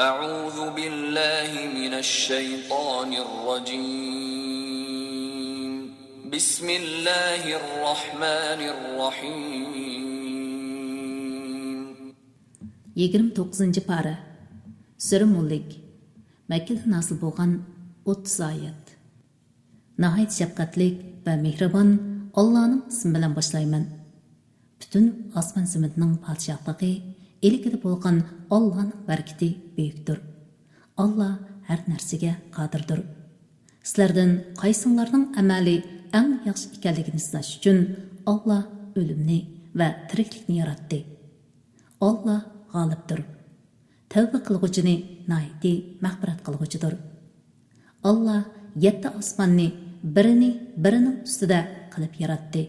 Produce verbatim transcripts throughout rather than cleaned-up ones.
أعوذ بالله من الشيطان الرجيم. بسم الله الرحمن الرحيم. يىگىرمە توققۇزىنچى پارە. سۈرە مۇلك. مەككىدە نازىل بولغان، ئوتتۇز ئايەت. ناھايىتى شەپقەتلىك ۋە مېھرىبان ئاللانىڭ ئىسمى بىلەن باشلايمەن. پۈتۈن ئاسمان زېمىننىڭ پادىشاھلىقى ئىلكىدە بولغان ئاللانىڭ بەرىكىتى بۈيۈكتۇر. ئاللا ھەر نەرسىگە قادىردۇر. سىلەردىن قايسىڭلارنىڭ ئەمەلى ئەڭ ياخشى ئىكەنلىكىنى سىناش ئۈچۈن ئاللا ئۆلۈمنى ۋە تىرىكلىكنى ياراتتى. ئاللا غالىبتۇر. تەۋبە قىلغۇچىنى ناھايىتى مەغپىرەت قىلغۇچىدۇر. ئاللا يەتتە ئاسماننى بىرىنى بىرىنىڭ ئۈستىدە قىلىپ ياراتتى.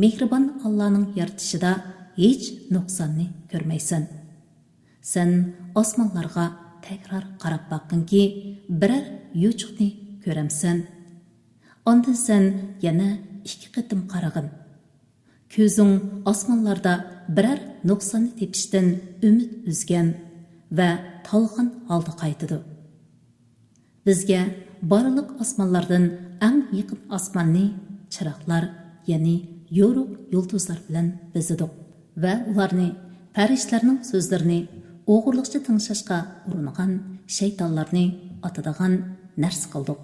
مېھرىبان ئاللانىڭ يارىتىشىدا ھېچ نۇقساننى كۆرمەيسەن. سەن ئاسمانلارغا تەكرار قاراپ باققىنكى، بىرەر يوچۇقنى كۆرەمسەن؟ ئاندىن سەن يەنە ئىككى قېتىم قارىغىن. كۆزۈڭ ئاسمانلاردا بىرەر نۇقساننى تېپىشتىن ئۈمىد ئۈزگەن ۋە تالغان ھالدا قايتىدۇ. بىزگە بارلىق ئاسمانلاردىن ئەڭ يېقىن ئاسماننى چىراغلار، يەنى يورۇق يۇلتۇزلار بىلەن بېزىدۇق ۋە ئۇلارنى پەرىشتىلەرنىڭ سۆزلىرىنى ئوغرىلىقچە تىڭشاشقا ئۇرۇنغان شەيتانلارنى ئاتىدىغان نەرسە قىلدۇق.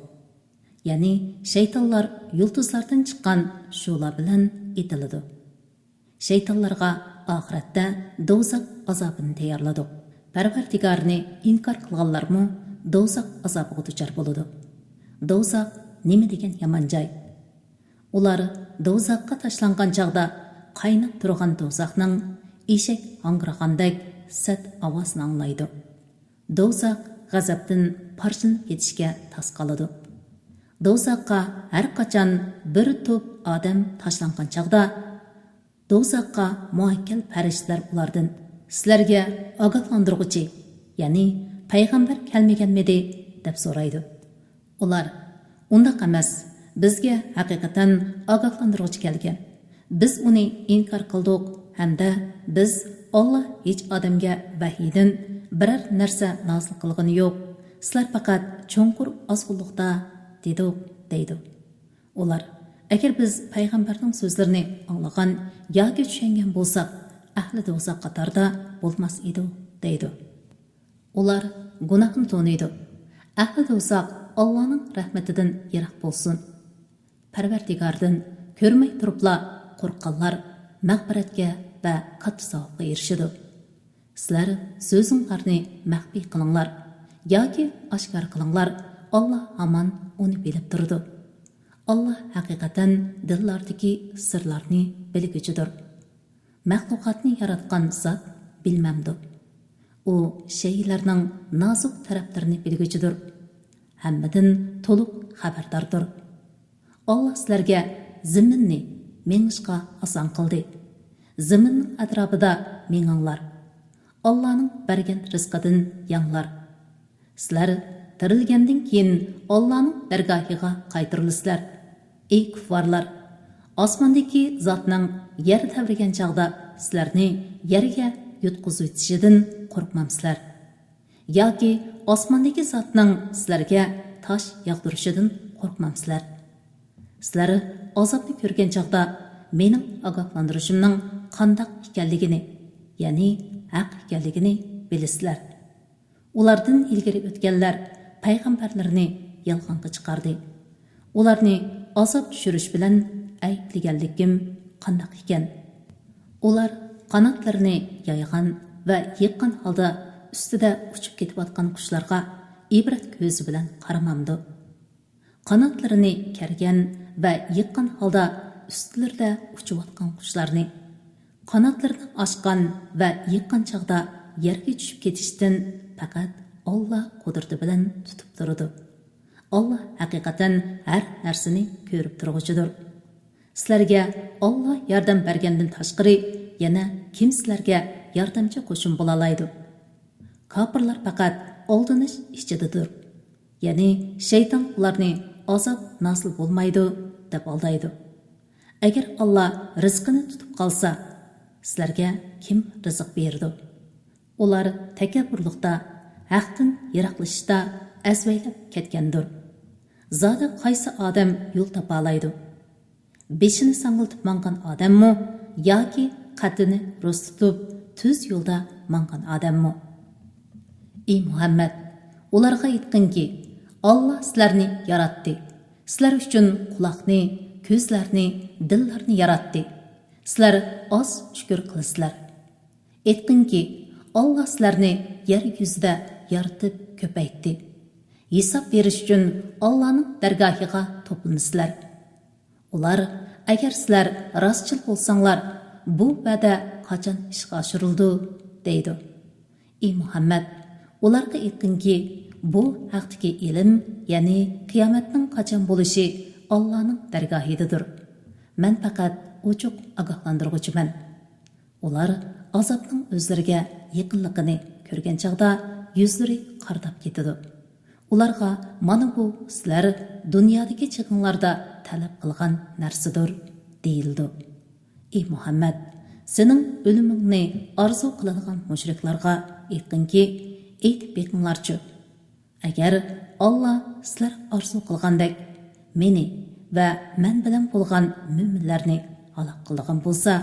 يەنى شەيتانلار يۇلتۇزلاردىن چىققان شۇلا بىلەن ئېتىلىدۇ. شەيتانلارغا ئاخىرەتتە دوزاخ ئازابىنى تەييارلىدۇق. پەرۋەردىگارىنى ئىنكار قىلغانلارمۇ دوزاخ ئازابىغا دۇچار بولىدۇ. دوزاخ نېمە دېگەن يامان جاي! ئۇلار دوزاخقا تاشلانغان چاغدا قايناپ تۇرغان دوزاخنىڭ ئېشەك ھاڭگىرىغاندەك سەت ئاۋازىنى ئاڭلايدۇ. دوزاخ غەزەپتىن پارچىلىنىپ كېتىشكە تاس قالىدۇ. دوزاخقا ھەر قاچان بىر توپ ئادەم تاشلانغان چاغدا، دوزاخقا مۇئەككەل پەرىشتىلەر ئۇلاردىن، «سىلەرگە ئاگاھلاندۇرغۇچى، يەنى پەيغەمبەر كەلمىگەنمىدى؟» دەپ سورايدۇ. ئۇلار، «ئۇنداق ئەمەس، بىزگە ھەقىقەتەن ئاگاھلاندۇرغۇچى كەلگەن. بىز ئۇنى ئىنكار قىلدۇق ھەمدە بىز، ئاللا ھېچ ئادەمگە ۋەھىيدىن بىرەر نەرسە نازىل قىلغىنى يوق. سىلەر پەقەت چوڭقۇر ئازغۇنلۇقتا» دېدۇق، دەيدۇ. ئۇلار، «ئەگەر بىز پەيغەمبەرنىڭ سۆزلىرىنى ئاڭلىغان ياكى چۈشەنگەن بولساق، ئەھلى دوزاخ قاتاردا بولماس ئىدۇق» دەيدۇ. ئۇلار گۇناھنى تونۇيدۇ. ئەھلى دوزاخ ئاللانىڭ رەھمىتىدىن يىراق بولسۇن. پەرۋەردىگاردىن كۆرمەي تۇرۇپلا قورققانلار مەغپىرەتكە ۋە كاتتا ساۋابقا ئېرىشىدۇ. سىلەر سۆزۈڭلارنى مەخپىي قىلىڭلار ياكى ئاشكارا قىلىڭلار، ئاللا ھامان ئۇنى بىلىپ تۇرىدۇ. ئاللا ھەقىقەتەن دىللاردىكى سىرلارنى بىلگۈچىدۇر. مەخلۇقاتنى ياراتقان زات بىلمەمدۇ؟ ئۇ شەيئىلەرنىڭ نازۇك تەرەپلىرىنى بىلگۈچىدۇر. ھەممىدىن تولۇق خەۋەرداردۇر. ئاللا سىلەرگە زېمىننى مېڭىشقا ئاسان قىلدى. زېمىننىڭ ئەتراپىدا مېڭىڭلار. ئاللانىڭ بەرگەن رىزقىدىن يەڭلار. سىلەر تىرىلگەندىن كېيىن ئاللانىڭ دەرگاھىغا قايتۇرۇلىسىلەر. ئەي كۇففارلار! ئاسماندىكى زاتنىڭ يەر تەۋرىگەن چاغدا سىلەرنى يەرگە يۇتقۇزۇۋېتىشىدىن قورقمامسىلەر؟ ياكى ئاسماندىكى زاتنىڭ سىلەرگە تاش ياغدۇرۇشىدىن قورقمامسىلەر؟ سىلەر ئازابنى كۆرگەن چاغدا مېنىڭ ئاگاھلاندۇرۇشۇمنىڭ قانداق ئىكەنلىكىنى، يەنى ھەق ئىكەنلىكىنى بىلىسىلەر. ئۇلاردىن ئىلگىرى ئۆتكەنلەر پەيغەمبەرلىرىنى يالغانغا چىقاردى. ئۇلارنى ئازاب چۈشۈرۈش بىلەن ئەيىبلىگەنلىكىم قانداق ئىكەن؟ ئۇلار قاناتلىرىنى يايغان ۋە يىغقان ھالدا ئۈستىدە ئۇچۇپ كېتىۋاتقان قۇشلارغا ئىبرەت كۆزى بىلەن قارىمامدۇ؟ قاناتلىرىنى كەرگەن ۋە يىغقان ھالدا ئۈستلىرىدە ئۇچۇۋاتقان قۇشلارنى، قاناتلىرىنى ئاچقان ۋە يىغقان چاغدا يەرگە چۈشۈپ كېتىشتىن پەقەت ئاللا قۇدرىتى بىلەن تۇتۇپ تۇرىدۇ. ئاللا ھەقىقەتەن ھەر نەرسىنى كۆرۈپ تۇرغۇچىدۇر. سىلەرگە ئاللا ياردەم بەرگەندىن تاشقىرى يەنە كىم سىلەرگە ياردەمچى قوشۇن بولالايدۇ؟ كاپىرلار پەقەت ئالدىنىش ئىچىدىدۇر. يەنى شەيتان ئۇلارنى ئازاب نازىل بولمايدۇ دەپ ئالدايدۇ. ئەگەر ئاللا رىزقىنى تۇتۇپ قالسا، سىلەرگە كىم رىزىق بېرىدۇ؟ ئۇلار تەكەببۇرلۇقتا، ھەقتىن يىراقلىشىشتا ئەزۋەيلەپ كەتكەندۇر. زادى قايسى ئادەم يول تاپالايدۇ؟ بېشىنى ساڭگىلىتىپ ماڭغان ئادەممۇ ياكى قەددىنى رۇس تۇتۇپ تۈز يولدا ماڭغان ئادەممۇ؟ ئى مۇھەممەد، ئۇلارغا ئېيتقىنكى، ئاللا سىلەرنى ياراتتى. سىلەر ئۈچۈن قۇلاقنى، كۆزلەرنى، دىللارنى ياراتتى. سىلەر ئاز شۈكۈر قىلىسىلەر. ئېيتقىنكى، ئاللا سىلەرنى يەر يۈزىدە يارىتىپ كۆپەيتتى. ھېساب بېرىش ئۈچۈن ئاللانىڭ دەرگاھىغا توپلىنىسىلەر. ئۇلار، ئەگەر سىلەر راستچىل بولساڭلار، بۇ ۋەدە قاچان ئىشقا ئاشۇرۇلىدۇ؟ دەيدۇ. ئى مۇھەممەد، ئۇلارغا ئېيتقىنكى، بۇ ھەقتىكى ئىلىم، يەنى قىيامەتنىڭ قاچان بولۇشى ئاللانىڭ دەرگاھىدىدۇر. مەن پەقەت ئوچۇق ئاگاھلاندۇرغۇچىمەن. ئۇلار ئازابنىڭ ئۆزلىرىگە يېقىنلىقىنى كۆرگەن چاغدا يۈزلىرى قارىداپ كېتىدۇ. ئۇلارغا، مانا بۇ سىلەر دۇنيادىكى چېغىڭلاردا تەلەپ قىلغان نەرسىدۇر، دېيىلىدۇ. ئى مۇھەممەد، سېنىڭ ئۆلۈمۈڭنى ئارزۇ قىلىدىغان مۇشرىكلارغا ئېيتقىنكى، ئېيتىپ بېقىڭلارچۇ، ئەگەر ئاللا سىلەر ئارزۇ قىلغاندەك مېنى ۋە مەن بىلەن بولغان مۆمىنلەرنى ھالاك قىلىدىغان بولسا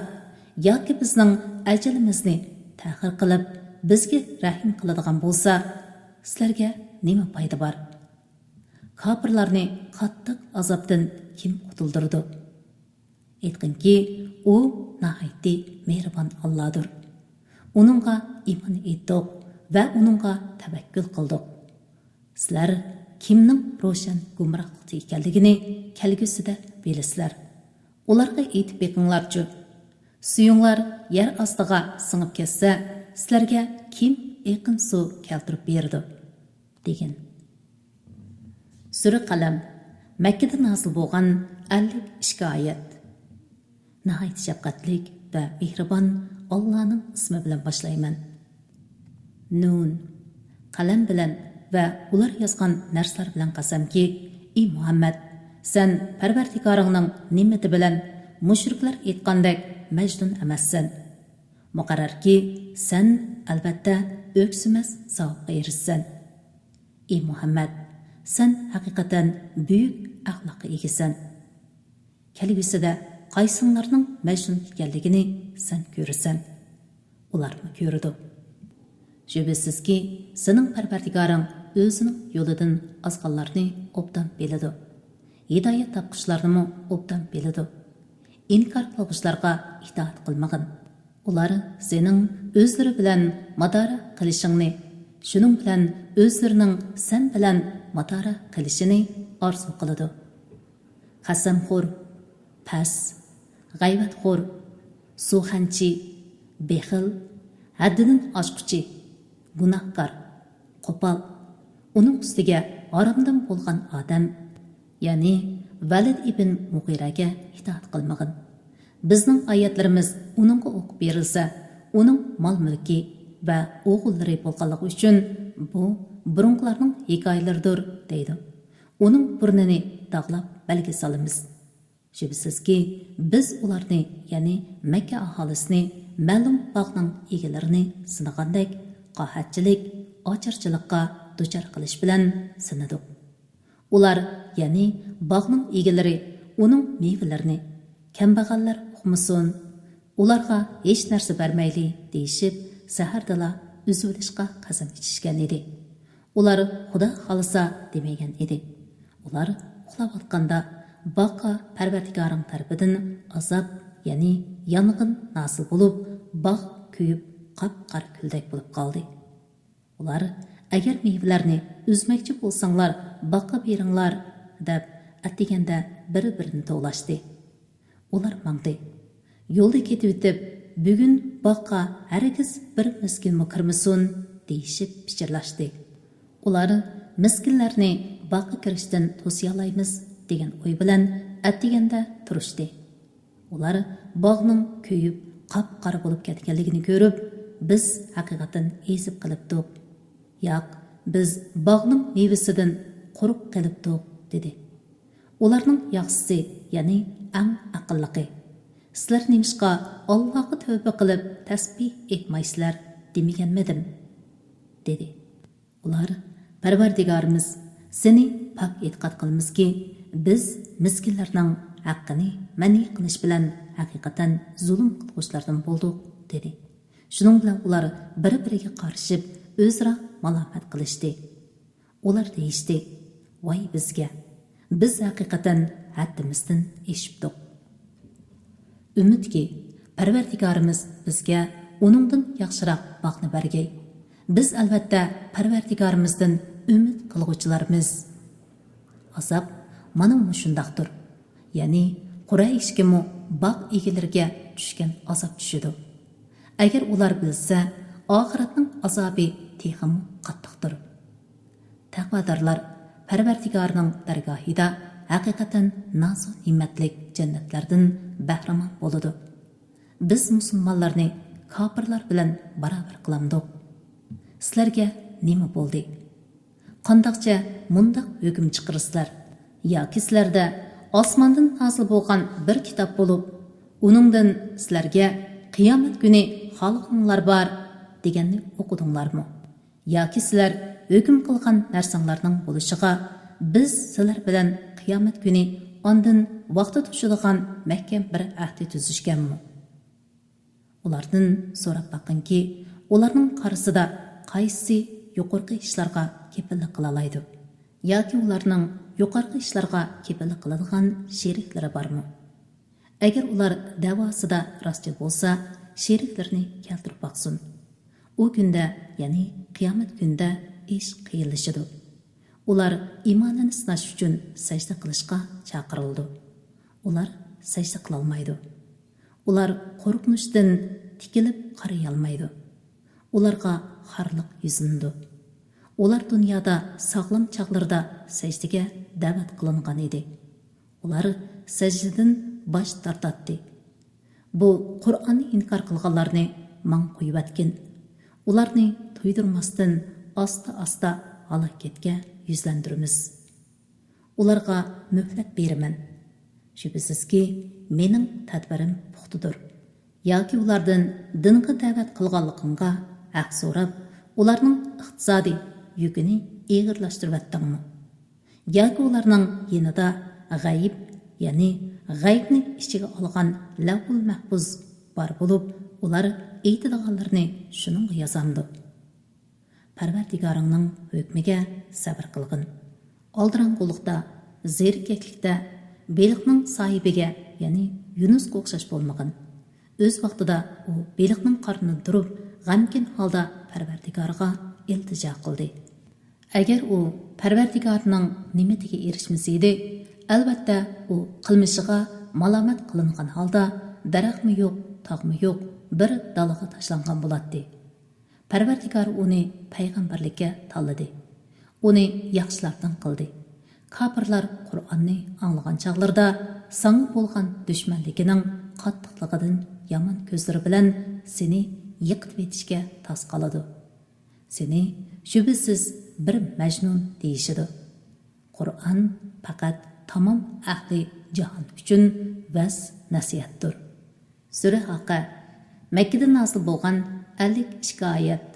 ياكى بىزنىڭ ئەجىلىمىزنى تەخىر قىلىپ، بىزگە رەھىم قىلىدىغان بولسا، سىلەرگە نېمە پايدا بار؟ كاپىرلارنى قاتتىق ئازابتىن كىم قۇتۇلدۇرىدۇ؟ ئېيتقىنكى، ئۇ ناھايىتى مېھرىبان ئاللادۇر. ئۇنىڭغا ئىمان ئېيتتۇق ۋە ئۇنىڭغا تەۋەككۈل قىلدۇق. سىلەر كىمنىڭ روشەن گۇمراھلىقتا ئىكەنلىكىنى كەلگۈسىدە بىلىسىلەر. ئۇلارغا ئېيتىپ بېقىڭلارچۇ، سۈيۈڭلار يەر ئاستىغا سىڭىپ كەتسە، سىلەرگە كىم ئېقىن سۇ كەلتۈرۈپ بېرىدۇ؟ دېگىن. سۈرە قەلەم، مەككىدە نازىل بولغان ئەللىك ئىككى ئايەت. ناھايىتى شەپقەتلىك ۋە مېھرىبان ئاللانىڭ ئىسمى بىلەن باشلايمەن. نۇن، قەلەم بىلەن ۋە ئۇلار يازغان نەرسىلەر بىلەن قەسەمكى، ئى مۇھەممەد، سەن پەرۋەردىگارىڭنىڭ نېمىتى بىلەن مۇشرىكلار ئېيتقاندەك مەجنۇن ئەمەسسەن. مۇقەررەركى، سەن، ئەلۋەتتە، ئۆكسۈمەس ساۋابقا ئېرىشىسەن. ئى مۇھەممەد، سەن ھەقىقەتەن بۈيۈك ئەخلاققا ئىگىسەن. كەلگۈسىدە قايسىڭلارنىڭ مەجنۇن ئىكەنلىكىنى سەن كۆرىسەن. ئۇلارمۇ كۆرىدۇ. شۈبھىسىزكى، سېنىڭ پەرۋەردىگارىڭ ئۆزىنىڭ يولىدىن ئازغانلارنى ئوبدان بىلىدۇ. ھىدايەت تاپقۇچىلارنىمۇ ئوبدان بىلىدۇ. ئىنكار قىلغۇچىلارغا ئىتائەت قىلمىغىن. ئۇلار سېنىڭ ئۆزلىرى بىلەن مادارا قىلىشىڭنى، شۇنىڭ بىلەن ئۆزلىرىنىڭ سەن بىلەن مادارا قىلىشىنى ئارزۇ قىلىدۇ. قەسەمخور، پەس، غەيۋەتخور، سۇخەنچى، بېخىل، ھەددىدىن ئاشقۇچى، گۇناھكار، قوپال، ئۇنىڭ ئۈستىگە ھارامدىن بولغان ئادەم، يەنى ۋەلىد ئىبن مۇغىرەگە ئىتائەت قىلمىغىن. بىزنىڭ ئايەتلىرىمىز ئۇنىڭغا ئوقۇپ بېرىلسە، ئۇنىڭ مال-مۈلكى ۋە ئوغۇللىرى بولغانلىقى ئۈچۈن بۇ بۇرۇنقىلارنىڭ ھېكايىلىرىدۇر، دەيدۇ. ئۇنىڭ بۇرنىنى داغلاپ بەلگە سالىمىز. شۈبھىسىزكى، بىز ئۇلارنى، يەنى مەككە ئاھالىسىنى، مەلۇم باغنىڭ ئىگىلىرىنى سىنىغاندەك، قاھەتچىلىك، ئاچارچىلىققا دۇچار قىلىش بىلەن سىنىدۇق. ئۇلار، يەنى باغنىڭ ئىگىلىرى ئۇنىڭ مېۋىلىرىنى كەمبەغەللەر ئۇقمىسۇن، ئۇلارغا ھېچ نەرسە بەرمەيلى، دېيىشىپ، سەھەردىلا ئۈزۈۋېلىشقا قەسەم ئىچىشكەن ئىدى. ئۇلار خۇدا خالىسا دېمىگەن ئىدى. ئۇلار ئۇخلاۋاتقاندا باغقا پەرۋەردىگارىڭ تەرىپىدىن ئازاب، يەنى يانغىن نازىل بولۇپ، باغ كۆيۈپ، قاپقارا كۈلدەك بولۇپ قالدى. ئۇلار، ئەگەر مېۋىلەرنى ئۈزمەكچى بولساڭلار، باغقا بېرىڭلار، دەپ، ئەتىگەندە بىر-بىرىنى توۋلاشتى. ئۇلار ماڭدى. يولدا كېتىۋېتىپ، بۈگۈن باغقا ھەرگىز بىر مىسكىنمۇ كىرمىسۇن، دېيىشىپ پىچىرلاشتى. ئۇلار مىسكىنلەرنى باغقا كىرىشتىن توسىيالايمىز، دېگەن ئوي بىلەن ئەتىگەندە تۇرۇشتى. ئۇلار باغنىڭ كۆيۈپ، قاپقارا بولۇپ كەتكەنلىكىنى كۆرۈپ، بىز ھەقىقەتەن ئېزىپ قېلىپتۇق. ياق، بىز باغنىڭ مېۋىسىدىن قۇرۇق قېلىپتۇق، دېدى. ئۇلارنىڭ ياخشىسى، يەنى ئەڭ ئەقىللىقى، سىلەر نېمىشقا ئاللاغا تەۋبە قىلىپ تەسبىھ ئېيتمايسىلەر دېمىگەنمىدىم؟ دېدى. ئۇلار، پەرۋەردىگارىمىز، سېنى پاك ئېتىقاد قىلىمىزكى، بىز مىسكىنلەرنىڭ ھەققىنى مەنئى قىلىش بىلەن ھەقىقەتەن زۇلۇم قىلغۇچىلاردىن بولدۇق، دېدى. شۇنىڭ بىلەن ئۇلار بىر-بىرىگە قارىشىپ، ئۆزئارا مالامەت قىلىشتى. ئۇلار دېيىشتى، ۋاي بىزگە! بىز ھەقىقەتەن ھەددىمىزدىن ئېشىپتۇق. ئۈمىدكى، پەرۋەردىگارىمىز بىزگە ئۇنىڭدىن ياخشىراق باغنى بەرگەي. بىز ئەلۋەتتە پەرۋەردىگارىمىزدىن ئۈمىد قىلغۇچىلارمىز. ئازاب مانا مۇشۇنداقتۇر. يەنى قۇرەيشكىمۇ باغ ئىگىلىرىگە چۈشكەن ئازاب چۈشىدۇ. ئەگەر ئۇلار بىلسە، ئاخىرەتنىڭ ئازابى تېخىمۇ قاتتىقتۇر. تەقۋادارلار پەرۋەردىگارنىڭ دەرگاھىدا ھەقىقەتەن نازۇ نېمەتلىك جەننەتلەردىن بەھرىمەن بولىدۇ. بىز مۇسۇلمانلارنى كاپىرلار بىلەن باراۋەر قىلامدۇق؟ سىلەرگە نېمە بولدى؟ قانداقچە مۇنداق ھۆكۈم چىقىرىسىلەر؟ ياكى سىلەردە ئاسماندىن نازىل بولغان بىر كىتاب بولۇپ، ئۇنىڭدىن سىلەرگە قىيامەت كۈنى خالىقىڭلار بار دېگەننى ئوقۇدۇڭلارمۇ؟ ياكى سىلەر ھۆكۈم قىلغان نەرسەڭلارنىڭ بولۇشىغا بىز سىلەر بىلەن قىيامەت كۈنى ئاندىن ۋاقتى توشىدىغان مەھكەم بىر ئەھدى تۈزۈشكەنمۇ؟ ئۇلاردىن سوراپ باققىنكى، ئۇلارنىڭ قارىسىدا قايسىسى يۇقىرىقى ئىشلارغا كېپىللىك قىلالايدۇ؟ ياكى ئۇلارنىڭ يۇقىرىقى ئىشلارغا كېپىللىك قىلىدىغان شېرىكلىرى بارمۇ؟ ئەگەر ئۇلار دەۋاسىدا راستچىل بولسا، شېرىكلىرىنى كەلتۈرۈپ باقسۇن. ئۇ كۈندە، يەنى قىيامەت كۈنىدە ئىش قىيىنلىشىدۇ. ئۇلار ئىمانىنى سىناش ئۈچۈن سەجدە قىلىشقا چاقىرىلىدۇ. ئۇلار سەجدە قىلالمايدۇ. ئۇلار قورقۇنچتىن تىكىلىپ قارىيالمايدۇ. ئۇلارغا خارلىق يۈزلىنىدۇ. ئۇلار دۇنيادا ساغلام چاغلىرىدا سەجدىگە دەۋەت قىلىنغان ئىدى. ئۇلار سەجدىدىن باش تارتاتتى. بۇ قۇرئاننى ئىنكار قىلغانلارنى ماڭا قويۇۋەتكىن. ئۇلارنى تۇيدۇرماستىن ئاستا-ئاستا ھالاكەتكە يۈزلەندۈرىمىز. ئۇلارغا مۆھلەت بېرىمەن. شۈبھىسىزكى، مېنىڭ تەدبىرىم پۇختىدۇر. ياكى ئۇلاردىن دىنغا دەۋەت قىلغانلىقىڭغا ھەق سوراپ، ئۇلارنىڭ ئىقتىسادىي يۈكىنى ئېغىرلاشتۇرۇۋەتتىڭمۇ؟ ياكى ئۇلارنىڭ يېنىدا غەيىب، يەنى غەيىبنى ئىچىگە ئالغان لەۋھۇل مەھپۇز بار بولۇپ، ئۇلار ئېيتىدىغانلىرىنى شۇنىڭغا يازامدۇ؟ پەرۋەردىگارىڭنىڭ ھۆكمىگە سەۋر قىلغىن. ئالدىراڭغۇلۇقتا، زېرىكەكلىكتە بېلىقنىڭ ساھىبىگە، يەنى يۇنۇسقا ئوخشاش بولمىغىن. ئۆز ۋاقتىدا ئۇ بېلىقنىڭ قارنىدا تۇرۇپ، غەمكىن ھالدا پەرۋەردىگارىغا ئىلتىجا قىلدى. ئەگەر ئۇ پەرۋەردىگارىنىڭ نېمىتىگە ئېرىشمىسىدى، ئەلۋەتتە ئۇ قىلمىشىغا مالامەت قىلىنغان ھالدا دەرەخمۇ يوق، تاغمۇ يوق، بىر دالىغا تاشلانغان بولاتتى. پەرۋەردىگار ئۇنى پەيغەمبەرلىككە تاللىدى. ئۇنى ياخشىلاردىن قىلدى. كاپىرلار قۇرئاننى ئاڭلىغان چاغلىرىدا ساڭا بولغان دۈشمەنلىكىنىڭ قاتتىقلىقىدىن يامان كۆزلىرى بىلەن سېنى يىقىتىۋېتىشكە تاس قالىدۇ. سېنى شۈبھىسىز بىر مەجنۇن دېيىشىدۇ. قۇرئان پەقەت تامام ئەھلى جاھان ئۈچۈن ۋەز نەسىھەتتۇر. سۈرە ھاققە، مەككىدە نازىل بولغان ئەللىك ئىككى ئايەت.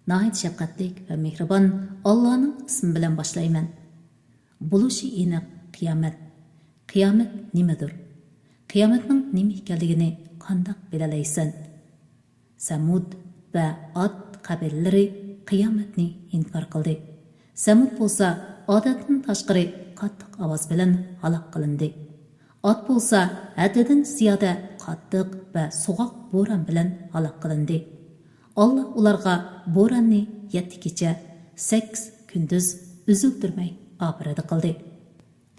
ناھايىتى شەپقەتلىك ۋە مېھرىبان ئاللانىڭ ئىسمى بىلەن باشلايمەن. بولۇشى ئېنىق قىيامەت. قىيامەت نېمىدۇر؟ قىيامەتنىڭ نېمە ئىكەنلىكىنى قانداق بىلەلەيسەن؟ سەمۇد ۋە ئاد قەبىلىلىرى قىيامەتنى ئىنكار قىلدى. سەمۇد بولسا ئادەتتىن تاشقىرى قاتتىق ئاۋاز بىلەن ھالاك قىلىندى. ئاد بولسا ھەددىدىن زىيادە قاتتىق ۋە سوغۇق بوران بىلەن ھالاك قىلىندى. ئاللا ئۇلارغا بوراننى يەتتە كېچە، سەككىز كۈندۈز ئۈزۈلدۈرمەي ئاپىرىدە قىلدى.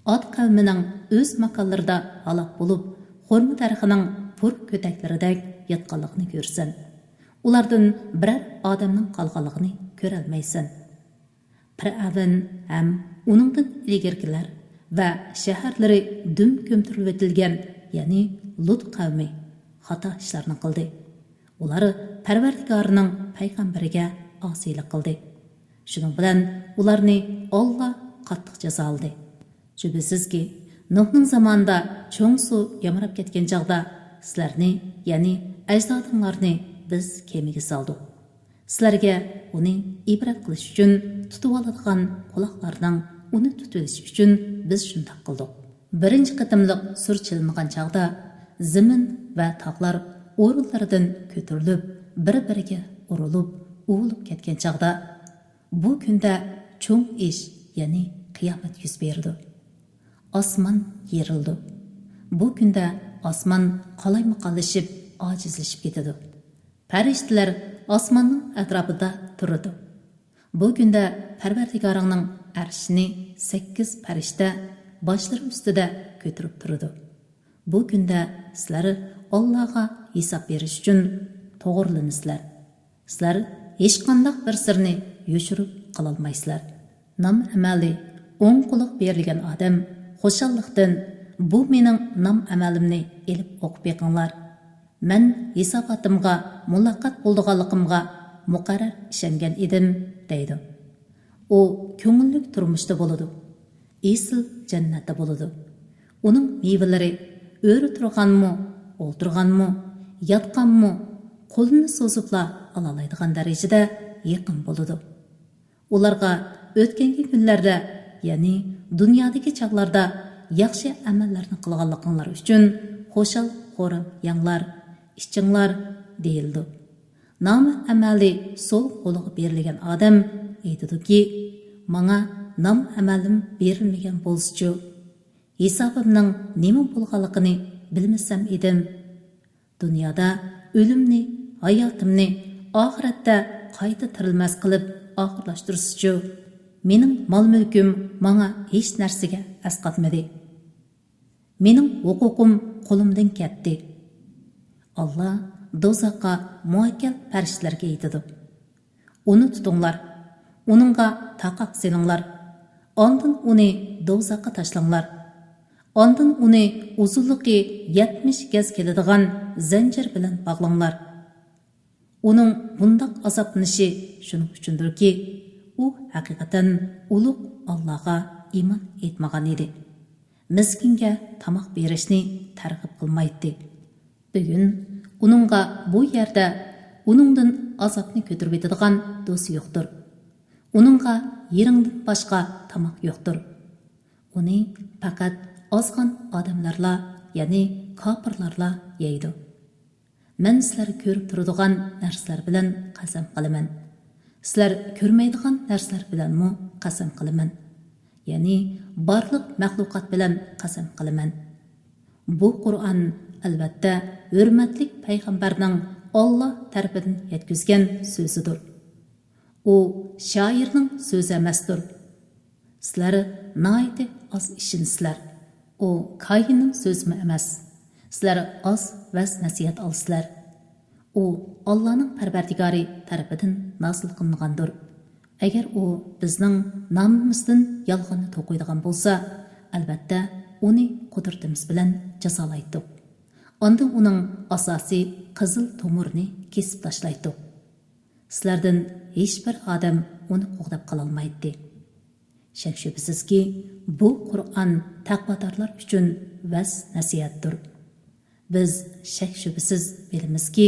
ئاد قەۋمىنىڭ ئۆز ماكانلىرىدا ھالاك بولۇپ، خورما دەرىخىنىڭ پۇر كۆتەكلىرىدەك ياتقانلىقىنى كۆرىسەن. ئۇلاردىن بىرەر ئادەمنىڭ قالغانلىقىنى كۆرەلمەيسەن. پىرئەۋن ھەم ئۇنىڭدىن ئىلگىرىكىلەر ۋە شەھەرلىرى دۈم كۆمتۈرۈلۈۋېتىلگەن، يەنى لۇت قەۋمى خاتا ئىشلارنى قىلدى. ئۇلار پەرۋەردىگارىنىڭ پەيغەمبىرىگە ئاسىيلىق قىلدى. شۇنىڭ بىلەن ئۇلارنى ئاللا قاتتىق جازالىدى. شۈبھىسىزكى، نۇھنىڭ زامانىدا چوڭ سۇ يامراپ كەتكەن چاغدا سىلەرنى، يەنى ئەجدادىڭلارنى بىز كېمىگە سالدۇق. سىلەرگە ئۇنى ئىبرەت قىلىش ئۈچۈن تۇتۇۋالىدىغان قۇلاقلارنىڭ ئۇنى تۇتۇۋېلىشى ئۈچۈن بىز شۇنداق قىلدۇق. بىرىنچى قېتىملىق سۇر چېلىنغان چاغدا زېمىن ۋە تاغلار ئورۇنلىرىدىن كۆتۈرۈلۈپ، بىر-بىرىگە ئۇرۇلۇپ، ئۇۋۇلۇپ كەتكەن چاغدا، بۇ كۈندە چوڭ ئىش، يەنى قىيامەت يۈز بېرىدۇ. ئاسمان يېرىلىدۇ. بۇ كۈندە ئاسمان قالايمىقانلىشىپ، ئاجىزلىشىپ كېتىدۇ. پەرىشتىلەر ئاسماننىڭ ئەتراپىدا تۇرىدۇ. بۇ كۈندە پەرۋەردىگارىڭنىڭ ئەرشىنى سەككىز پەرىشتە باشلىرى ئۈستىدە كۆتۈرۈپ تۇرىدۇ. بۇ كۈندە سىلەر ئاللاغا ھېساب بېرىش ئۈچۈن توغرىلىنىسىلەر. سىلەر ھېچقانداق بىر سىرنى يوشۇرۇپ قالالمايسىلەر. نام ئەمەلى ئوڭ قۇلىقى بېرىلگەن ئادەم خۇشاللىقتىن، بۇ مېنىڭ نام ئەمەلىمنى ئېلىپ ئوقۇپ بېقىڭلار. مەن ھېساباتىمغا مۇلاقات بولىدىغانلىقىمغا مۇقەررەر ئىشەنگەن ئىدىم، دەيدۇ. ئۇ كۆڭۈللۈك تۇرمۇشتا بولىدۇ. ئېسىل جەننەتتە بولىدۇ. ئۇنىڭ مېۋىلىرى ئۆرە تۇرغانمۇ، ئولتۇرغانمۇ، ياتقانمۇ، قولىنى سوزۇپلا ئالالايدىغان دەرىجىدە يېقىم بولىدۇ. ئۇلارغا ئۆتكەنكى كۈنلەردە، يەنى دۇنيادىكى چاغلاردا ياخشى ئەمەللەرنى قىلغانلىقىڭلار ئۈچۈن خۇشال-خۇرام يەڭلار، ئىچىڭلار، دېيىلىدۇ. نامە ئەمەلى سول قولىغا بېرىلگەن ئادەم ئېيتىدۇكى، ماڭا نام ئەمەلىم بېرىلمىگەن بولسىچۇ؟ ھېسابىمنىڭ نېمە بولغانلىقىنى بىلمىسەم ئىدىم. دۇنيادا ئۆلۈمنى، ھاياتىمنى، ئاخىرەتتە قايتا تىرىلمەس قىلىپ ئاخىرلاشتۇرسىچۇ؟ مېنىڭ مال-مۈلكۈم ماڭا ھېچ نەرسىگە ئەسقاتمىدى. مېنىڭ ھوقۇقۇم قولۇمدىن كەتتى. ئاللا دوزاخقا مۇئەككەل پەرىشتىلەرگە ئېيتىدۇ، ئۇنى تۇتۇڭلار، ئۇنىڭغا تاقاق سېلىڭلار، ئاندىن ئۇنى دوزاخقا تاشلاڭلار، ئاندىن ئۇنى ئۇزۇنلۇقى يەتمىش گەز كېلىدىغان زەنجىر بىلەن باغلاڭلار. ئۇنىڭ بۇنداق ئازابلىنىشى شۇنىڭ ئۈچۈندۇركى، ئۇ ھەقىقەتەن ئۇلۇغ ئاللاغا ئىمان ئېيتمىغان ئىدى. مىسكىنگە تاماق بېرىشنى تەرغىب قىلمايتتى. بۈگۈن ئۇنىڭغا بۇ يەردە ئۇنىڭدىن ئازابنى كۆتۈرۈۋېتىدىغان دوست يوقتۇر. ئۇنىڭغا يېرىڭدىن باشقا تاماق يوقتۇر. ئۇنى پەقەت ئازغان ئادەملەرلا، يەنى كاپىرلارلا يەيدۇ. مەن سىلەر كۆرۈپ تۇرىدىغان نەرسىلەر بىلەن قەسەم قىلىمەن. سىلەر كۆرمەيدىغان نەرسىلەر بىلەنمۇ قەسەم قىلىمەن. يەنى بارلىق مەخلۇقات بىلەن قەسەم قىلىمەن. بۇ قۇرئان، ئەلۋەتتە، ھۆرمەتلىك پەيغەمبەرنىڭ ئاللا تەرىپىدىن يەتكۈزگەن سۆزىدۇر. ئۇ شائىرنىڭ سۆزى ئەمەستۇر. سىلەر ناھايىتى ئاز ئىشىنىسىلەر. ئۇ كاھىننىڭ سۆزىمۇ ئەمەس. سىلەر ئاز ۋەز-نەسىھەت ئالىسىلەر. ئۇ ئاللانىڭ پەرۋەردىگارى تەرىپىدىن نازىل قىلىنغاندۇر. ئەگەر ئۇ بىزنىڭ نامىمىزدىن يالغاننى توقۇيدىغان بولسا، ئەلۋەتتە، ئۇنى قۇدرىتىمىز بىلەن جازالايتتۇق. ئاندىن ئۇنىڭ ئاساسىي قىزىل تومۇرىنى كېسىپ تاشلايتتۇق. سىلەردىن ھېچبىر ئادەم ئۇنى قوغداپ قالالمايتتى. شەك-شۈبھىسىزكى، بۇ قۇرئان تەقۋادارلار ئۈچۈن ۋەز-نەسىھەتتۇر. بىز شەك-شۈبھىسىز بىلىمىزكى،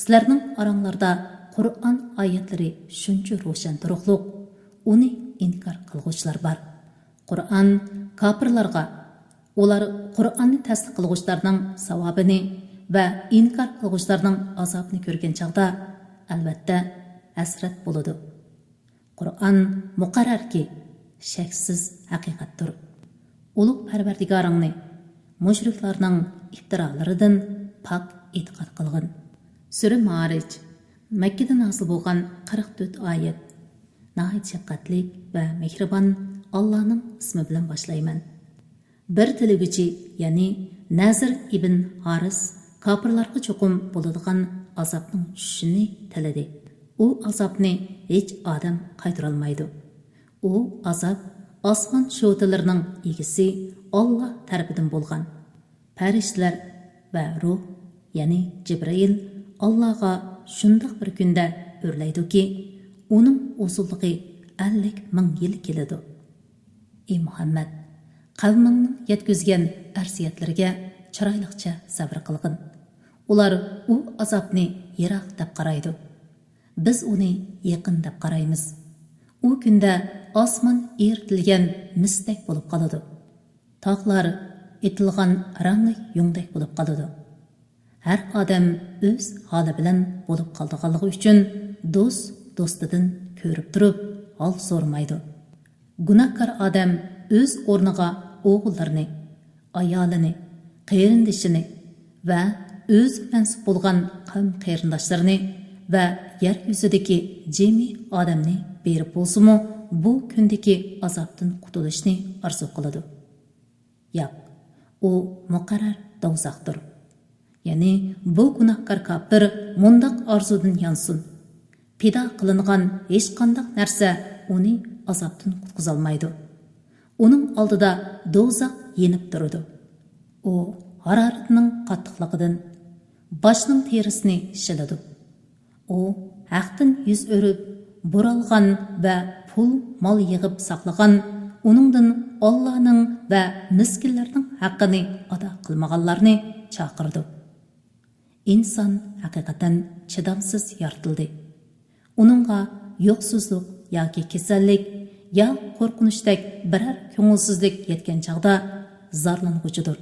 سىلەرنىڭ ئاراڭلاردا قۇرئان ئايەتلىرى شۇنچە روشەن تۇرۇقلۇق، ئۇنى ئىنكار قىلغۇچىلار بار. قۇرئان كاپىرلارغا، ئۇلار قۇرئاننى تەستىق قىلغۇچىلارنىڭ ساۋابىنى ۋە ئىنكار قىلغۇچىلارنىڭ ئازابىنى كۆرگەن چاغدا، ئەلۋەتتە، ھەسرەت بولىدۇ. قۇرئان مۇقەررەركى، شەكسىز ھەقىقەتتۇر. ئۇلۇغ پەرۋەردىگارىڭنى مۇشرىكلارنىڭ ئىپتىرالىرىدىن پاك ئېتىقاد قىلغىن. سۈرە مائارىج، مەككىدە نازىل بولغان قىرىق تۆت ئايەت. ناھايىتى شەپقەتلىك ۋە مېھرىبان ئاللانىڭ ئىسمى بىلەن باشلايمەن. بىر تىلىگۈچى، يەنى نەزىر ئىبن ھارىس كاپىرلارغا چوقۇم بولىدىغان ئازابنىڭ چۈشۈشىنى تىلىدى. ئۇ ئازابنى ھېچ ئادەم قايتۇرالمايدۇ. ئۇ ئازاب ئاسمان شوتىلىرىنىڭ ئىگىسى ئاللا تەرىپىدىن بولغان. پەرىشتىلەر ۋە روھ، يەنى جىبرىئىل، ئاللاغا شۇنداق بىر كۈندە ئۆرلەيدۇكى، ئۇنىڭ ئۇزۇنلۇقى ئەللىك مىڭ يىل كېلىدۇ. ئى مۇھەممەد، قەۋمىڭنىڭ يەتكۈزگەن ئەرزىيەتلىرىگە چىرايلىقچە سەۋر قىلغىن. ئۇلار ئۇ ئازابنى يىراق دەپ قارايدۇ. بىز ئۇنى يېقىن دەپ قارايمىز. ئۇ كۈندە ئاسمان ئېرىتىلگەن مىستەك بولۇپ قالىدۇ. تاغلار ئېتىلغان رەڭلىك يۇڭدەك بولۇپ قالىدۇ. ھەر ئادەم ئۆز ھالى بىلەن بولۇپ قالىدىغانلىقى ئۈچۈن دوست دوستىدىن كۆرۈپ تۇرۇپ ھال سورىمايدۇ. گۇناھكار ئادەم ئۆز ئورنىغا ئوغۇللىرىنى، ئايالىنى، قېرىندىشىنى ۋە ئۆزىگە مەنسۇپ بولغان قەۋم قېرىنداشلىرىنى ۋە يەر يۈزىدىكى جىمى ئادەمنى بېرىپ بولسىمۇ بۇ كۈندىكى ئازابتىن قۇتۇلۇشنى ئارزۇ قىلىدۇ. ياق، ئۇ مۇقەررەر دوزاختۇر. يەنى بۇ گۇناھكار كاپىر مۇنداق ئارزۇدىن يانسۇن، پىدا قىلىنغان ھېچقانداق نەرسە ئۇنى ئازابتىن قۇتقۇزالمايدۇ. ئۇنىڭ ئالدىدا دوزاخ يېنىپ تۇرىدۇ. ئۇ ھارارىتىنىڭ قاتتىقلىقىدىن باشنىڭ تېرىسىنى شىلىدۇ. ئۇ ھەقتىن يۈز ئۆرۈپ، بۇرالغان ۋە پۇل-مال يىغىپ ساقلىغان، ئۇنىڭدىن ئاللانىڭ ۋە مىسكىنلەرنىڭ ھەققىنى ئادا قىلمىغانلارنى چاقىرىدۇ. ئىنسان ھەقىقەتەن چىدامسىز يارىتىلدى. ئۇنىڭغا يوقسۇزلۇق ياكى كېسەللىك يا قورقۇنچتەك بىرەر كۆڭۈلسىزلىك يەتكەن چاغدا زارلانغۇچىدۇر.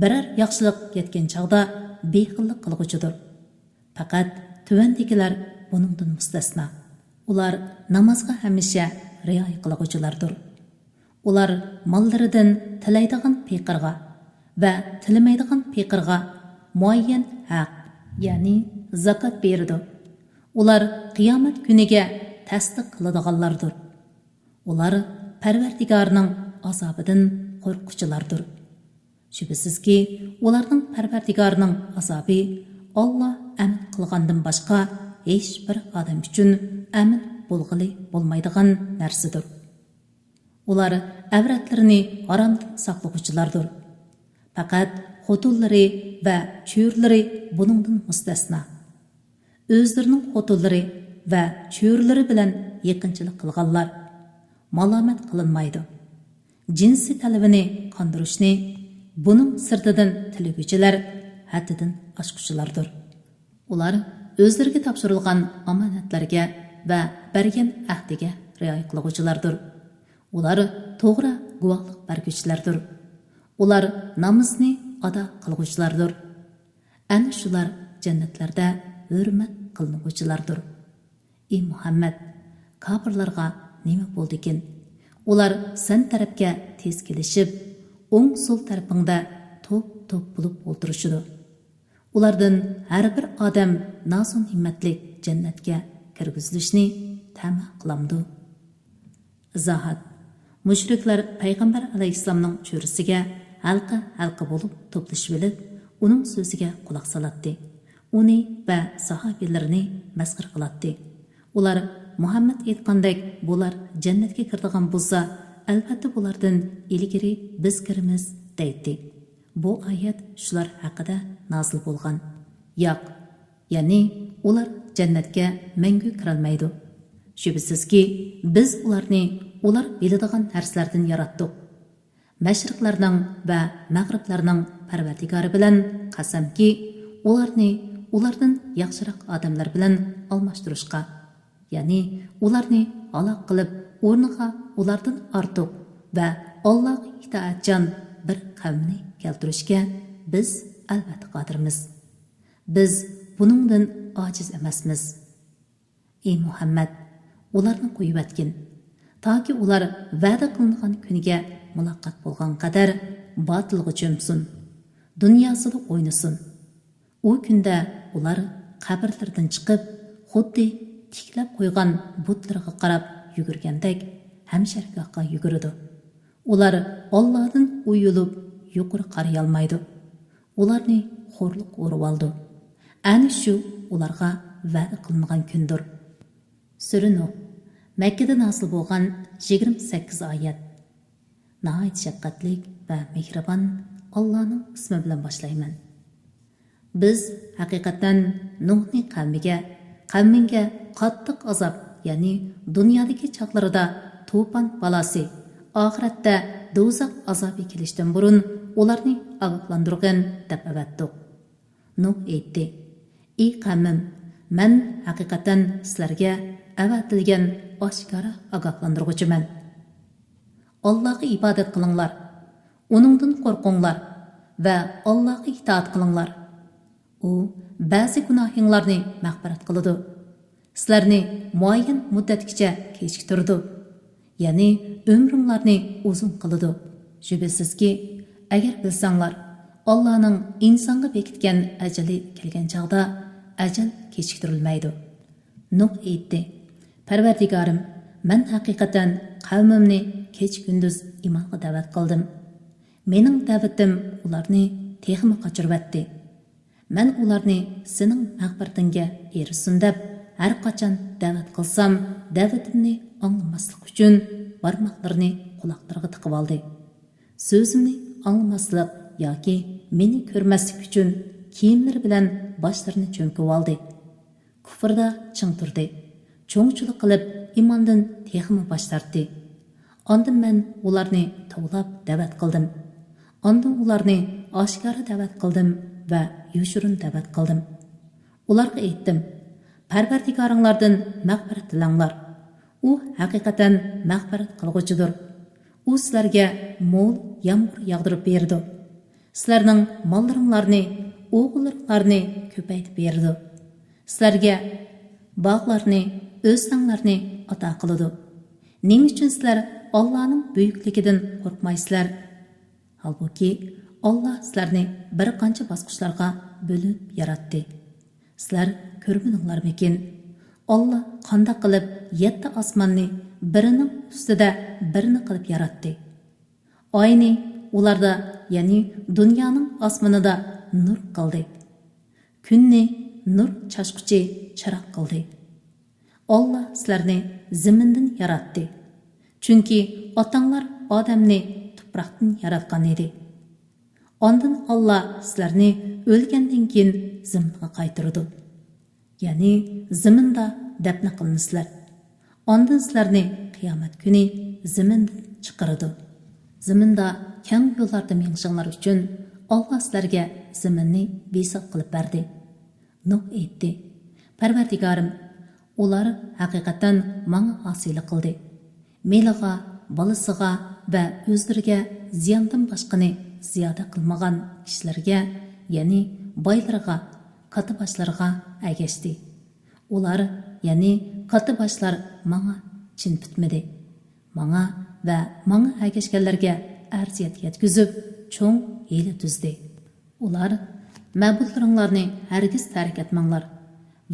بىرەر ياخشىلىق يەتكەن چاغدا بېخىللىق قىلغۇچىدۇر. پەقەت تۆۋەندىكىلەر بۇنىڭدىن مۇستەسنا. ئۇلار نامازغا ھەمىشە رىئايە قىلغۇچىلاردۇر. ئۇلار ماللىرىدىن تىلەيدىغان پېقىرغا ۋە تىلىمەيدىغان پېقىرغا مۇئەييەن ھەق، يەنى زاكات بېرىدۇ. ئۇلار قىيامەت كۈنىگە تەستىق قىلىدىغانلاردۇر. ئۇلار پەرۋەردىگارنىڭ ئازابىدىن قورققۇچىلاردۇر. شۈبھىسىزكى، ئۇلارنىڭ پەرۋەردىگارىنىڭ ئازابى ئاللا ئەمىن قىلغاندىن باشقا ھېچبىر ئادەم ئۈچۈن ئەمىن بولغىلى بولمايدىغان نەرسىدۇر. ئۇلار ئەۋرەتلىرىنى ھارامدىن ساقلىغۇچىلاردۇر. پەقەت خوتۇنلىرى ۋە چۆرىلىرى بۇنىڭدىن مۇستەسنا. ئۆزلىرىنىڭ خوتۇنلىرى ۋە چۆرىلىرى بىلەن يېقىنچىلىق قىلغانلار مالامەت قىلىنمايدۇ. جىنسىي تەلىپىنى قاندۇرۇشنى بۇنىڭ سىرتىدىن تىلىگۈچىلەر ھەددىدىن ئاشقۇچىلاردۇر. ئۇلار ئۆزلىرىگە تاپشۇرۇلغان ئامانەتلەرگە ۋە بەرگەن ئەھدىگە رىئايە قىلغۇچىلاردۇر. ئۇلار توغرا گۇۋاھلىق بەرگۈچىلەردۇر. ئۇلار نامىزىنى ئادا قىلغۇچىلاردۇر. ئەنە شۇلار جەننەتلەردە ھۆرمەت قىلىنغۇچىلاردۇر. ئى مۇھەممەد، كاپىرلارغا نېمە بولدىكىن؟ ئۇلار سەن تەرەپكە تېز كېلىشىپ، ئوڭ سول تەرىپىڭدە توپ-توپ بولۇپ ئولتۇرۇشىدۇ. ئۇلاردىن ھەر بىر ئادەم نازۇ نېمەتلىك جەننەتكە كىرگۈزۈلۈشنى تەمە قىلامدۇ؟ ئىزاھات. مۇشرىكلار پەيغەمبەر ئەلەيھىسسالامنىڭ چۆرىسىگە ھەلقە-ھەلقە بولۇپ توپلىشىۋېلىپ، ئۇنىڭ سۆزىگە قۇلاق سالاتتى. ئۇنى ۋە ساھابىلىرىنى مەسخىرە قىلاتتى. ئۇلار، مۇھەممەد ئېيتقاندەك بۇلار جەننەتكە كىرىدىغان بولسا، ئەلۋەتتە بۇلاردىن ئىلگىرى بىز كىرىمىز، دەيتتى. بۇ ئايەت شۇلار ھەققىدە نازىل بولغان. ياق، يەنى ئۇلار جەننەتكە مەڭگۈ كىرەلمەيدۇ. شۈبھىسىزكى، بىز ئۇلارنى ئۇلار بىلىدىغان نەرسىلەردىن ياراتتۇق. مەشرىقلەرنىڭ ۋە مەغرىبلەرنىڭ پەرۋەردىگارى بىلەن قەسەمكى، ئۇلارنى ئۇلاردىن ياخشىراق ئادەملەر بىلەن ئالماشتۇرۇشقا، يەنى ئۇلارنى ھالاك قىلىپ، ئورنىغا ئۇلاردىن ئارتۇق ۋە ئاللاغا ئىتائەتچان بىر قەۋمنى كەلتۈرۈشكە بىز ئەلۋەتتە قادىرمىز. بىز بۇنىڭدىن ئاجىز ئەمەسمىز. ئى مۇھەممەد، ئۇلارنى قويۇۋەتكىن، تاكى ئۇلار ۋەدە قىلىنغان كۈنگە مۇلاقات بولغان قەدەر باتىلغا چۆمسۇن، دۇنياسىدا ئوينىسۇن. ئۇ كۈندە ئۇلار قەبرىلىرىدىن چىقىپ، خۇددى تىكلەپ قويغان بۇتلىرىغا قاراپ يۈگۈرگەندەك ھەمشەرگاھقا يۈگۈرىدۇ. ئۇلار ئاللادىن ئۇيىلىپ يۇقىرى قارىيالمايدۇ. ئۇلارنى خورلۇق ئورىۋالىدۇ. ئەنە شۇ ئۇلارغا ۋەدە قىلىنغان كۈندۇر. سۈرە نۇھ، مەككىدە نازىل بولغان، يىگىرمە سەككىز ئايەت. ناھايىتى شەپقەتلىك ۋە مېھرىبان ئاللانىڭ ئىسمى بىلەن باشلايمەن. بىز ھەقىقەتەن نۇھنى قەۋمىگە، قەۋمىڭگە قاتتىق ئازاب، يەنى دۇنيادىكى چاغلىرىدا توپان بالاسى، ئاخىرەتتە دوزاخ ئازابى كېلىشتىن بۇرۇن ئۇلارنى ئاگاھلاندۇرغىن، دەپ ئەۋەتتۇق. نۇھ ئېيتتى، ئى قەۋمىم، مەن ھەقىقەتەن سىلەرگە ئەۋەتىلگەن ئاشكارا ئاگاھلاندۇرغۇچىمەن. ئاللاغا ئىبادەت قىلىڭلار، ئۇنىڭدىن قورقۇڭلار ۋە ئاللاغا ئىتائەت قىلىڭلار. ئۇ بەزى گۇناھىڭلارنى مەغپىرەت قىلىدۇ. سىلەرنى مۇئەييەن مۇددەتكىچە كېچىكتۈرىدۇ. يەنى ئۆمرۈڭلارنى ئۇزۇن قىلىدۇ. شۈبھىسىزكى، ئەگەر بىلسەڭلار، ئاللانىڭ ئىنسانغا بېكىتكەن ئەجىلى كەلگەن چاغدا ئەجەل كېچىكتۈرۈلمەيدۇ. نۇھ ئېيتتى: پەرۋەردىگارىم، مەن ھەقىقەتەن قەۋمىمنى كېچە-كۈندۈز ئىمانغا دەۋەت قىلدىم. مېنىڭ دەۋىتىم ئۇلارنى تېخىمۇ قاچۇرۇۋەتتى. مەن ئۇلارنى سېنىڭ مەغپىرىتىڭگە ئېرىشسۇن دەپ ھەر قاچان دەۋەت قىلسام، دەۋىتىمنى ئاڭلىماسلىق ئۈچۈن بارماقلىرىنى قۇلاقلىرىغا تىقىۋالدى. سۆزۈمنى ئاڭلىماسلىق ياكى مېنى كۆرمەسلىك ئۈچۈن كىيىملىرى بىلەن باشلىرىنى چۆمكىۋالدى. كۇفردا چىڭ تۇردى. چوڭچىلىق قىلىپ ئىماندىن تېخىمۇ باش تارتتى. ئاندىن مەن ئۇلارنى توۋلاپ دەۋەت قىلدىم. ئاندىن ئۇلارنى ئاشكارا دەۋەت قىلدىم ۋە يوشۇرۇن دەۋەت قىلدىم. ئۇلارغا ئېيتتىم: پەرۋەردىگارىڭلاردىن مەغپىرەت تىلەڭلار. ئۇ ھەقىقەتەن مەغپىرەت قىلغۇچىدۇر. ئۇ سىلەرگە مول يامغۇر ياغدۇرۇپ بېرىدۇ. سىلەرنىڭ ماللىرىڭلارنى، ئوغۇللىرىڭلارنى كۆپەيتىپ بېرىدۇ. سىلەرگە باغلارنى، ئۆستەڭلەرنى ئاتا قىلىدۇ. نېمە ئۈچۈن سىلەر ئاللانىڭ بۈيۈكلۈكىدىن قورقمايسىلەر؟ ھالبۇكى، ئاللا سىلەرنى بىر قانچە باسقۇچلارغا بۆلۈپ ياراتتى. سىلەر كۆرمىدىڭلارمىكىن؟ ئاللا قانداق قىلىپ يەتتە ئاسماننى بىرىنىڭ ئۈستىدە بىرىنى قىلىپ ياراتتى؟ ئاينى ئۇلاردا، يەنى دۇنيانىڭ ئاسمىنىدا نۇر قىلدى. كۈننى نۇر چاچقۇچى چىراغ قىلدى. ئاللا سىلەرنى زېمىندىن ياراتتى. چۈنكى ئاتاڭلار ئادەمنى تۇپراقتىن ياراتقان ئىدى. ئاندىن ئاللا سىلەرنى ئۆلگەندىن كېيىن زېمىنغا قايتۇرىدۇ. يەنى زېمىندا دەپنە قىلىنىسىلەر. ئاندىن سىلەرنى قىيامەت كۈنى زېمىندىن چىقىرىدۇ. زېمىندا كەڭ يوللاردا مېڭىشىڭلار ئۈچۈن ئاللا سىلەرگە زېمىننى بىسات قىلىپ بەردى. نۇھ ئېيتتى: پەرۋەردىگارىم، ئۇلار ھەقىقەتەن ماڭا ئاسىيلىق قىلدى. مېلىغا، بالىسىغا ۋە ئۆزلىرىگە زىياندىن باشقىنى زىيادە قىلمىغان كىشىلەرگە، يەنى بايلىرىغا، كاتتىباشلىرىغا ئەگەشتى. ئۇلار، يەنى كاتتىباشلار ماڭا چىن پۈتمىدى. ماڭا ۋە ماڭا ئەگەشكەنلەرگە ئەرزىيەت يەتكۈزۈپ، چوڭ ھىيلە تۈزدى. ئۇلار، مەبۇدلىرىڭلارنى ھەرگىز تەرك ئەتمەڭلار.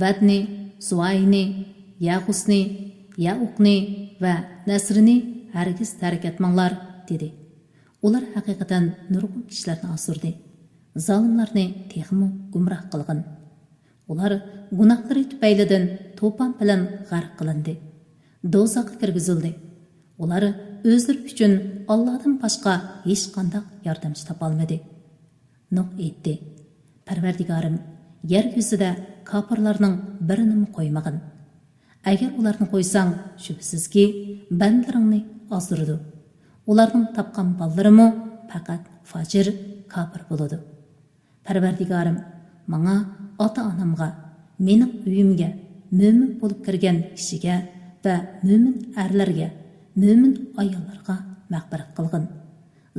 ۋەدنى، سۇۋائىنى، يەغۇسنى، يەئۇقنى ۋە نەسرىنى ھەرگىز تەرك ئەتمەڭلار، دېدى. ئۇلار ھەقىقەتەن نۇرغۇن كىشىلەرنى ئازدۇردى. زالىملارنى تېخىمۇ گۇمراھ قىلغىن. ئۇلار گۇناھلىرى تۈپەيلىدىن توپان بىلەن غەرق قىلىندى. دوزاخقا كىرگۈزۈلدى. ئۇلار ئۆزلىرى ئۈچۈن ئاللادىن باشقا ھېچقانداق ياردەمچى تاپالمىدى. نۇھ ئېيتتى: پەرۋەردىگارىم، يەر يۈزىدە كاپىرلارنىڭ بىرىنىمۇ قويمىغىن. ئەگەر ئۇلارنى قويساڭ، شۈبھىسىزكى، بەندىلىرىڭنى ئازدۇرىدۇ. ئۇلارنىڭ تاپقان بالىلىرىمۇ پەقەت فاجىر، كاپىر بولىدۇ. پەرۋەردىگارىم، ماڭا، ئاتا-ئانامغا، مېنىڭ ئۆيۈمگە، مۆمىن بولۇپ كىرگەن كىشىگە ۋە مۆمىن ئەرلەرگە، مۆمىن ئاياللارغا مەغپىرەت قىلغىن.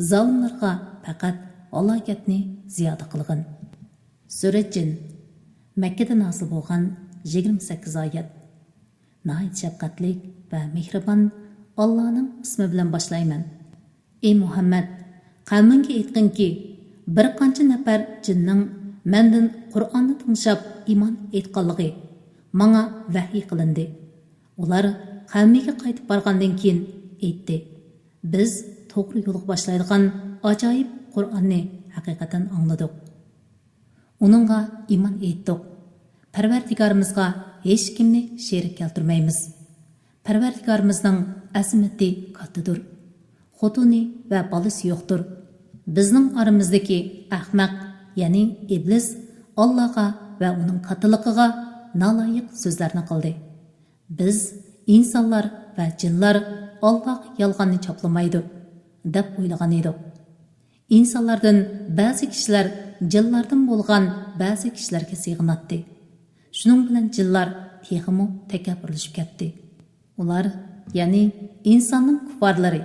زالىملارغا پەقەت ھالاكەتنى زىيادە قىلغىن. سۈرە جىن. مەككىدە نازىل بولغان، يىگىرمە سەككىز ئايەت. ناھايىتى شەپقەتلىك ۋە مېھرىبان ئاللانىڭ ئىسمى بىلەن باشلايمەن. ئى مۇھەممەد، قەۋمىڭگە ئېيتقىنكى، بىر قانچە نەپەر جىننىڭ مەندىن قۇرئاننى تىڭشاپ ئىمان ئېيتقانلىقى ماڭا ۋەھىي قىلىندى. ئۇلار قەۋمىگە قايتىپ بارغاندىن كېيىن ئېيتتى: بىز توغرا يولغا باشلايدىغان ئاجايىپ قۇرئاننى ھەقىقەتەن ئاڭلىدۇق. ئۇنىڭغا ئىمان ئېيتتۇق. پەرۋەردىگارىمىزغا ھېچكىمنى شېرىك كەلتۈرمەيمىز. پەرۋەردىگارىمىزنىڭ ئەزىمىتى كاتتىدۇر. خوتۇنى ۋە بالىسى يوقتۇر. بىزنىڭ ئارىمىزدىكى ئەخمەق، يەنى ئىبلىس، ئاللاغا ۋە ئۇنىڭ كاتتىلىقىغا نالايىق سۆزلەرنى قىلدى. بىز، ئىنسانلار ۋە جىنلار ئاللاغا يالغاننى چاپلىمايدۇ، دەپ ئويلىغان ئىدۇق. ئىنسانلاردىن بەزى كىشىلەر جىنلاردىن بولغان بەزى كىشىلەرگە سېغىناتتى. شۇنىڭ بىلەن جىنلار تېخىمۇ تەكەببۇرلىشىپ كەتتى. ئۇلار، يەنى ئىنساننىڭ كۇففارلىرى،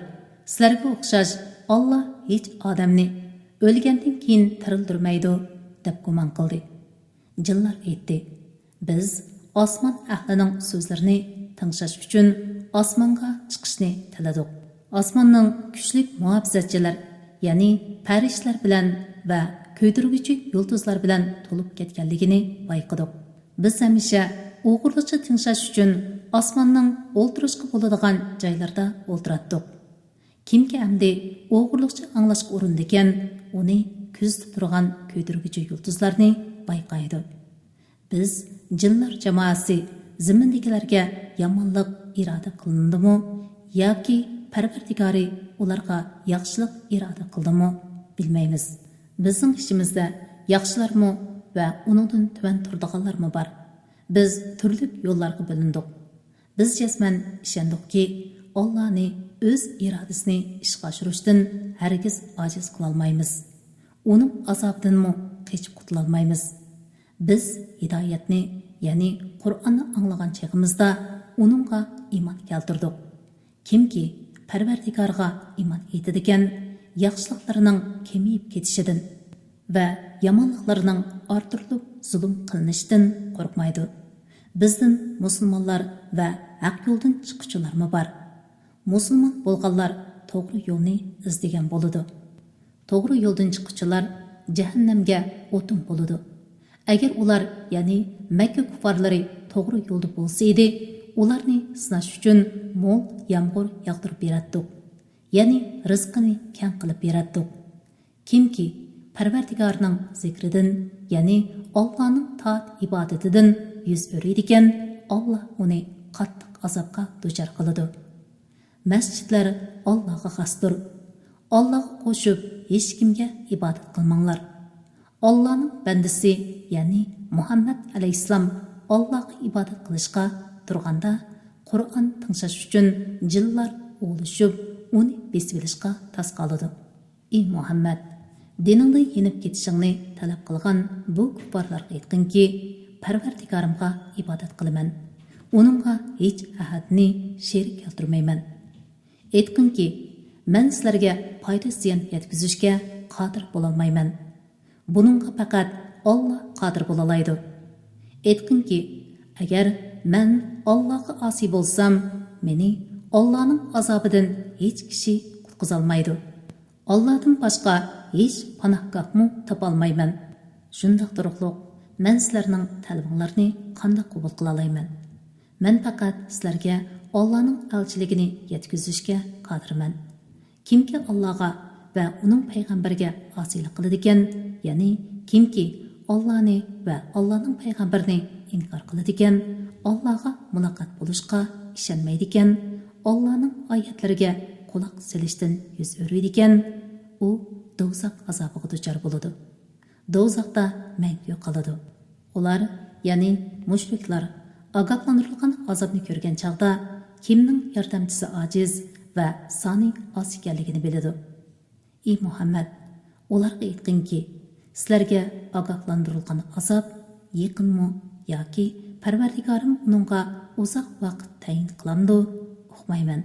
سىلەرگە ئوخشاش ئاللا ھېچ ئادەمنى ئۆلگەندىن كېيىن تىرىلدۈرمەيدۇ، دەپ گۇمان قىلدى. جىنلار ئېيتتى، بىز ئاسمان ئەھلىنىڭ سۆزلىرىنى تىڭشاش ئۈچۈن ئاسمانغا چىقىشنى تىلىدۇق. ئاسماننىڭ كۈچلۈك مۇھاپىزەتچىلەر، يەنى پەرىشتىلەر بىلەن ۋە كۆيدۈرگۈچى يۇلتۇزلار بىلەن تولۇپ كەتكەنلىكىنى بايقىدۇق. بىز ھەمىشە ئوغرىلىقچە تىڭشاش ئۈچۈن ئاسماننىڭ ئولتۇرۇشقا بولىدىغان جايلىرىدا ئولتۇراتتۇق. كىمكى ئەمدى ئوغرىلىقچە ئاڭلاشقا ئۇرۇنىدىكەن، ئۇنى كۆزىتىپ تۇرغان كۆيدۈرگۈچى يۇلتۇزلارنى بايقايدۇ. بىز جىنلار جامائەسى زېمىندىكىلەرگە يامانلىق ئىرادە قىلىندىمۇ ياكى پەرۋەردىگارى ئۇلارغا ياخشىلىق ئىرادە قىلدىمۇ، بىلمەيمىز. بىزنىڭ ئىچىمىزدە ياخشىلارمۇ ۋە ئۇنىڭدىن تۆۋەن تۇرىدىغانلارمۇ بار. بىز تۈرلۈك يوللارغا بۆلۈندۇق. بىز جەزمەن ئىشەندۇقكى، ئاللانى ئۆز ئىرادىسىنى ئىشقا ئاشۇرۇشتىن ھەرگىز ئاجىز قىلالمايمىز. ئۇنىڭ ئازابىدىنمۇ قېچىپ قۇتۇلالمايمىز. بىز ھىدايەتنى، يەنى قۇرئاننى ئاڭلىغان چېغىمىزدا ئۇنىڭغا ئىمان كەلتۈردۇق. كىمكى پەرۋەردىگارغا ئىمان ئېيتىدىكەن، ياخشىلىقلىرىنىڭ كېمىيىپ كېتىشىدىن ۋە يامانلىقلىرىنىڭ ئارتۇرۇلۇپ زۇلۇم قىلىنىشىدىن قورقمايدۇ. بىزدىن مۇسۇلمانلار ۋە ھەق يولدىن چىققۇچىلارمۇ بار. مۇسۇلمان بولغانلار توغرا يولنى ئىزدىگەن بولىدۇ. توغرا يولدىن چىققۇچىلار جەھەننەمگە ئوتۇن بولىدۇ. ئەگەر ئۇلار، يەنى مەككە كۇففارلىرى توغرا يولدا بولسا ئىدى، ئۇلارنى سىناش ئۈچۈن مول يامغۇر ياغدۇرۇپ بېرەتتۇق. يەنى رىزقىنى كەڭ قىلىپ بېرەتتۇق. كىمكى پەرۋەردىگارنىڭ زىكرىدىن، يەنى ئاللانىڭ تائەت ئىبادىتىدىن يۈز ئۆرۈيدىكەن، ئاللا ئۇنى قاتتىق ئازابقا دۇچار قىلىدۇ. مەسچىتلەر ئاللاغا خاستۇر. ئاللاغا قوشۇپ ھېچكىمگە ئىبادەت قىلماڭلار. ئاللانىڭ بەندىسى، يەنى مۇھەممەد ئەلەيھىسسالام ئاللاغا ئىبادەت قىلىشقا تۇرغاندا، قۇرئان تىڭشاش ئۈچۈن جىنلار ئۇۋۇلىشىپ، ئۇنى بېسىۋېلىشقا تاس قالىدۇ. ئى مۇھەممەد، دىنىڭدىن يېنىپ كېتىشىڭنى تەلەپ قىلغان بۇ كۇپپارلارغا ئېيتقىنكى، پەرۋەردىگارىمغا ئىبادەت قىلىمەن. ئۇنىڭغا ھېچ ئەھەدنى شېرىك كەلتۈرمەيمەن. ئېيتقىنكى، مەن سىلەرگە پايدا-زىيان يەتكۈزۈشكە قادىر بولالمايمەن. بۇنىڭغا پەقەت ئاللا قادىر بولالايدۇ. ئېيتقىنكى، ئەگەر مەن ئاللاغا ئاسىي بولسام، مېنى ئاللانىڭ ئازابىدىن ھېچ كىشى قۇتقۇزالمايدۇ. ئاللادىن باشقا ھېچ پاناھگاھمۇ تاپالمايمەن. شۇنداق تۇرۇقلۇق، مەن سىلەرنىڭ تەلىپىڭلارنى قانداق قوبۇل قىلالايمەن؟ مەن پەقەت سىلەرگە ئاللانىڭ ئەلچىلىكىنى يەتكۈزۈشكە قادىرمەن. كىمكى ئاللاغا ۋە ئۇنىڭ پەيغەمبىرىگە ئاسىيلىق قىلىدىكەن، يەنى كىمكى ئاللانى ۋە ئاللانىڭ پەيغەمبىرىنى ئىنكار قىلىدىكەن، ئاللاغا مۇلاقات بولۇشقا ئىشەنمەيدىكەن، ئاللانىڭ ئايەتلىرىگە قۇلاق سېلىشتىن يۈز ئۆرۈيدىكەن، ئۇ دوزاخ ئازابىغا دۇچار بولىدۇ. دوزاختا مەڭگۈ قالىدۇ. ئۇلار، يەنى مۇشرىكلار، ئاگاھلاندۇرۇلغان ئازابنى كۆرگەن چاغدا كىمنىڭ ياردەمچىسى ئاجىز ۋە سانى ئاز ئىكەنلىكىنى بىلىدۇ. ئى مۇھەممەد، ئۇلارغا ئېيتقىنكى، سىلەرگە ئاگاھلاندۇرۇلغان ئازاب يېقىنمۇ ياكى پەرۋەردىگارىم ئۇنىڭغا ئۇزاق ۋاقىت تەيىن قىلامدۇ؟ ئۇقمايمەن.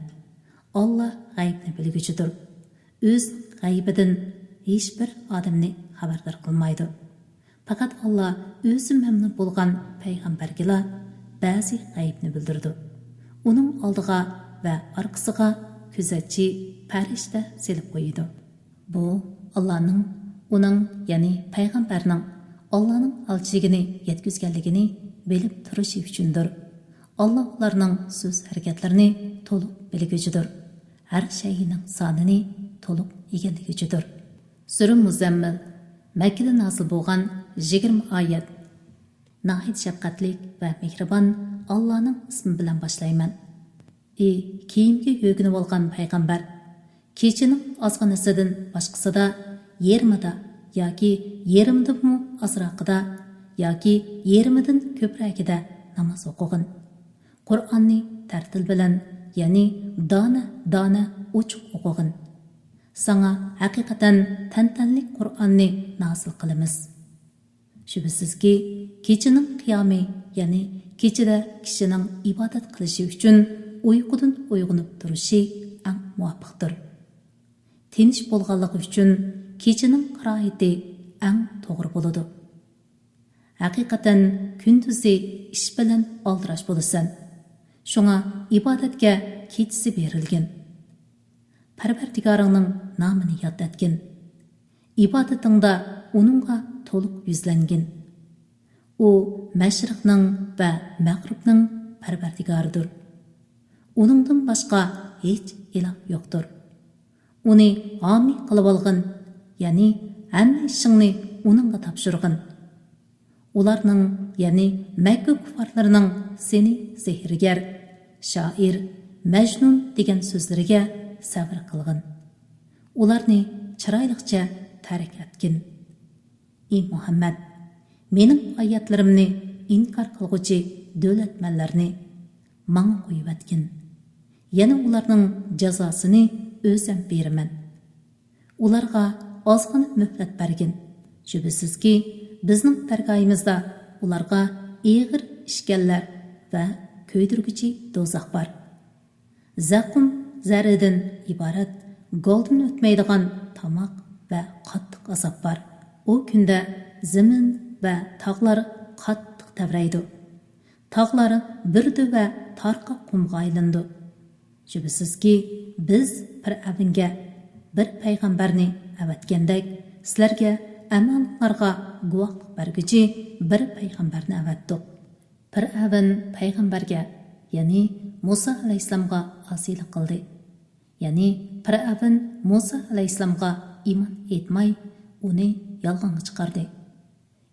ئاللا غەيىبنى بىلگۈچىدۇر. ئۆزىنىڭ غەيىبىدىن ھېچبىر ئادەمنى خەۋەردار قىلمايدۇ. پەقەت ئاللا ئۆزى مەمنۇن بولغان پەيغەمبەرگىلا بەزى غەيىبنى بىلدۈرىدۇ. ئۇنىڭ ئالدىغا ۋە ئارقىسىغا كۆزەتچى پەرىشتە سېلىپ قويىدۇ. بۇ ئاللانىڭ، ئۇنىڭ، يەنى پەيغەمبەرنىڭ ئاللانىڭ ئەلچىلىكىنى يەتكۈزگەنلىكىنى بىلىپ تۇرۇشى ئۈچۈندۇر. ئاللا ئۇلارنىڭ سۆز-ھەرىكەتلىرىنى تولۇق بىلگۈچىدۇر. ھەر شەيئىنىڭ سانىنى تولۇق ئىگىلىگۈچىدۇر. سۈرە مۇزەممىل، مەككىدە نازىل بولغان، يىگىرمە ئايەت. ناھايىتى شەپقەتلىك ۋە مېھرىبان ئاللانىڭ ئىسمى بىلەن باشلايمەن. ئى كىيىمگە يۆگىنىۋالغان پەيغەمبەر! كېچىنىڭ ئازغىنىسىدىن باشقىسىدا، يېرىمىدا ياكى يېرىمدىنمۇ ئازراقىدا ياكى يېرىمىدىن كۆپرەكىدە ناماز ئوقۇغىن. قۇرئاننى تەرتىل بىلەن، يەنى دانە-دانە ئوچۇق ئوقۇغىن. ساڭا ھەقىقەتەن تەنتەنىلىك قۇرئاننى نازىل قىلىمىز. شۈبھىسىزكى، كېچىنىڭ قىيامى، يەنى كېچىدە كىشىنىڭ ئىبادەت قىلىشى ئۈچۈن ئۇيقۇدىن ئويغىنىپ تۇرۇشى ئەڭ مۇۋاپىقتۇر. تىنچ بولغانلىقى ئۈچۈن كېچىنىڭ قىرائىتى ئەڭ توغرا بولىدۇ. ھەقىقەتەن كۈندۈزى ئىش بىلەن ئالدىراش بولىسەن. شۇڭا ئىبادەتكە كېچىسى بېرىلگىن. پەرۋەردىگارىڭنىڭ نامىنى ياد ئەتكىن. ئىبادىتىڭدە ئۇنىڭغا تولۇق يۈزلەنگىن. ئۇ مەشرىقنىڭ ۋە مەغرىبنىڭ پەرۋەردىگارىدۇر. ئۇنىڭدىن باشقا ھېچ ئىلاھ يوقتۇر. ئۇنى ھامىي قىلىۋالغىن، يەنى ھەممە ئىشىڭنى ئۇنىڭغا تاپشۇرغىن. ئۇلارنىڭ، يەنى مەككە كۇففارلىرىنىڭ سېنى سېھىرگەر، شائىر، مەجنۇن دېگەن سۆزلىرىگە سەۋر قىلغىن. ئۇلارنى چىرايلىقچە تەرك ئەتكىن. ئى مۇھەممەد، مېنىڭ ئايەتلىرىمنى ئىنكار قىلغۇچى دۆلەتمەنلەرنى ماڭا قويۇۋەتكىن. يەنە ئۇلارنىڭ جازاسىنى ئۆزۈم بېرىمەن. ئۇلارغا ئازغىنە مۆھلەت بەرگىن. شۈبھىسىزكى، بىزنىڭ دەرگاھىمىزدا ئۇلارغا ئېغىر ئىشكەنجىلەر ۋە كۆيدۈرگۈچى دوزاخ بار. زەقۇم زەرىدىن ئىبارەت گالدىن ئۆتمەيدىغان تاماق ۋە قاتتىق ئازاب بار. ئۇ كۈندە زېمىن ۋە تاغلار قاتتىق تەۋرەيدۇ. تاغلار بىردە ۋە تارقاق قۇمغا ئايلىنىدۇ. شۈبھىسىزكى، بىز پىرئەۋنگە بىر پەيغەمبەرنى ئەۋەتكەندەك، سىلەرگە ئەمالىڭلارغا گۇۋاھلىق بەرگۈچى بىر پەيغەمبەرنى ئەۋەتتۇق. پىرئەۋن پەيغەمبەرگە، يەنى مۇسا ئەلەيھىسسالامغا ئاسىيلىق قىلدى. يەنى پىرئەۋن مۇسا ئەلەيھىسسالامغا ئىمان ئېيتماي، ئۇنى يالغانغا چىقاردى.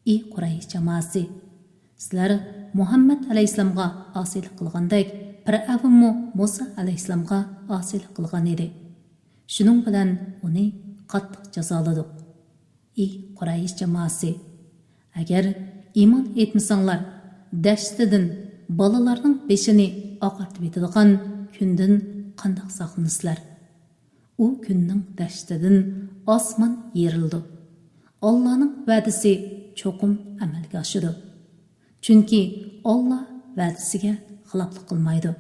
ئى قۇرەيش جامائەسى! سىلەر مۇھەممەد ئەلەيھىسسالامغا ئاسىيلىق قىلغاندەك، پىرئەۋنمۇ مۇسا ئەلەيھىسسالامغا ئاسىيلىق قىلغان ئىدى. شۇنىڭ بىلەن ئۇنى قاتتىق جازالىدۇق. ئى قۇرەيش جامائەسى! ئەگەر ئىمان ئېيتمىساڭلار، دەشتىدىن بالىلارنىڭ بېشىنى ئاقارتىۋېتىدىغان كۈندىن قانداق ساقلىنىسىلەر؟ ئۇ كۈننىڭ دەھشىتىدىن ئاسمان يېرىلىدۇ. ئاللانىڭ ۋەدىسى چوقۇم ئەمەلگە ئاشىدۇ. چۈنكى ئاللا ۋەدىسىگە خىلاپلىق قىلمايدۇ.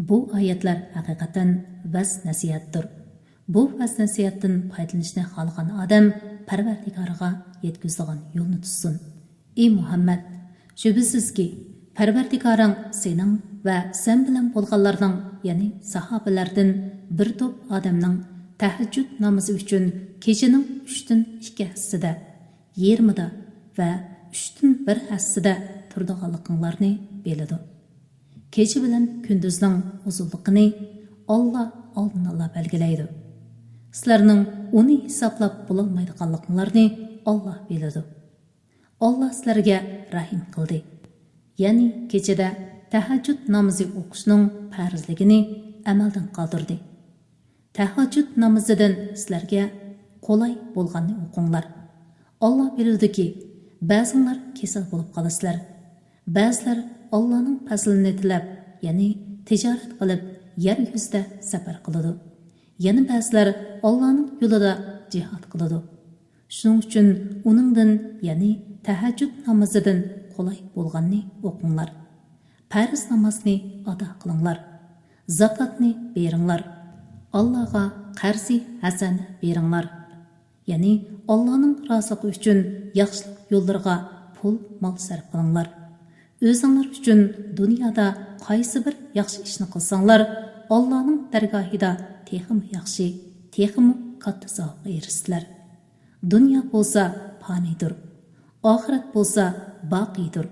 بۇ ئايەتلەر ھەقىقەتەن ۋەز-نەسىھەتتۇر. بۇ ۋەز-نەسىھەتتىن پايدىلىنىشنى خالىغان ئادەم پەرۋەردىگارىغا يەتكۈزىدىغان يولنى تۇتسۇن. ئى مۇھەممەد! شۈبھىسىزكى، پەرۋەردىگارىڭ سېنىڭ ۋە سەن بىلەن بولغانلارنىڭ، يەنى ساھابىلەردىن بىر توپ ئادەمنىڭ تەھەججۇد نامىزى ئۈچۈن كېچىنىڭ ئۈچتىن ئىككى ھەسسىدە، يېرىمىدا ۋە ئۈچتىن بىر ھەسسىدە تۇرىدىغانلىقىڭلارنى بىلىدۇ. كېچە بىلەن كۈندۈزنىڭ ئۇزۇنلۇقىنى ئاللا ئالدىنلا بەلگىلەيدۇ. سىلەرنىڭ ئۇنى ھېسابلاپ بولالمايدىغانلىقىڭلارنى ئاللا بىلىدۇ. ئاللا سىلەرگە رەھىم قىلدى، يەنى كېچىدە تەھەججۇد نامىزى ئوقۇشنىڭ پەرزلىكىنى ئەمەلدىن قالدۇردى. تەھەججۇد نامىزىدىن سىلەرگە قولاي بولغاننى ئوقۇڭلار. ئاللا بىلىدۇكى، بەزىڭلار كېسەل بولۇپ قالىسىلەر. بەزىلەر ئاللانىڭ پەزلىنى تىلەپ، يەنى تىجارەت قىلىپ، يەر يۈزىدە سەپەر قىلىدۇ. يەنە بەزىلەر ئاللانىڭ يولىدا جىھاد قىلىدۇ. شۇنىڭ ئۈچۈن ئۇنىڭدىن، يەنى تەھەججۇد نامىزىدىن قولاي بولغاننى ئوقۇڭلار. پەرز نامازنى ئادا قىلىڭلار. زاكاتنى بېرىڭلار. ئاللاغا قەرزى ھەسەنە بېرىڭلار. يەنى ئاللانىڭ رازىلىقى ئۈچۈن ياخشىلىق يوللىرىغا پۇل، مال سەرپ قىلىڭلار. ئۆزۈڭلار ئۈچۈن دۇنيادا قايسى بىر ياخشى ئىشنى قىلساڭلار، ئاللانىڭ دەرگاھىدا تېخىمۇ ياخشى، تېخىمۇ كاتتا ساۋابقا ئېرىشىسىلەر. دۇنيا بولسا پانىيدۇر، ئاخىرەت بولسا باقىيدۇر.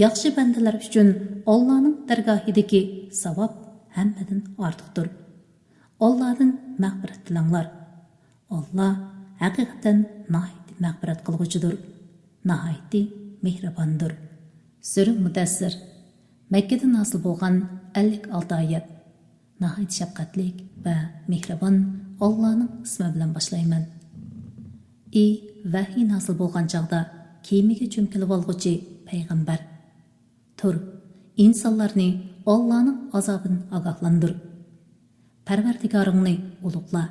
ياخشى بەندىلەر ئۈچۈن ئاللانىڭ دەرگاھىدىكى ساۋاب ھەممىدىن ئارتۇقتۇر. ئاللادىن مەغپىرەت تىلەڭلار. ئاللا ھەقىقەتەن ناھايىتى مەغپىرەت قىلغۇچىدۇر، ناھايىتى مېھرىباندۇر. سۈرە مۇدەسسىر. مەككىدە نازىل بولغان ئەللىك ئالتە ئايەت. ناھايىتى شەپقەتلىك ۋە مېھرىبان ئاللانىڭ ئىسمى بىلەن باشلايمەن. ئى ۋەھىي نازىل بولغان چاغدا كېمىگە چۆمكىلىۋالغۇچى پەيغەمبەر! تۇر، ئىنسانلارنى ئاللانىڭ ئازابىدىن ئاگاھلاندۇر. پەرۋەردىگارىڭنى ئۇلۇغلا.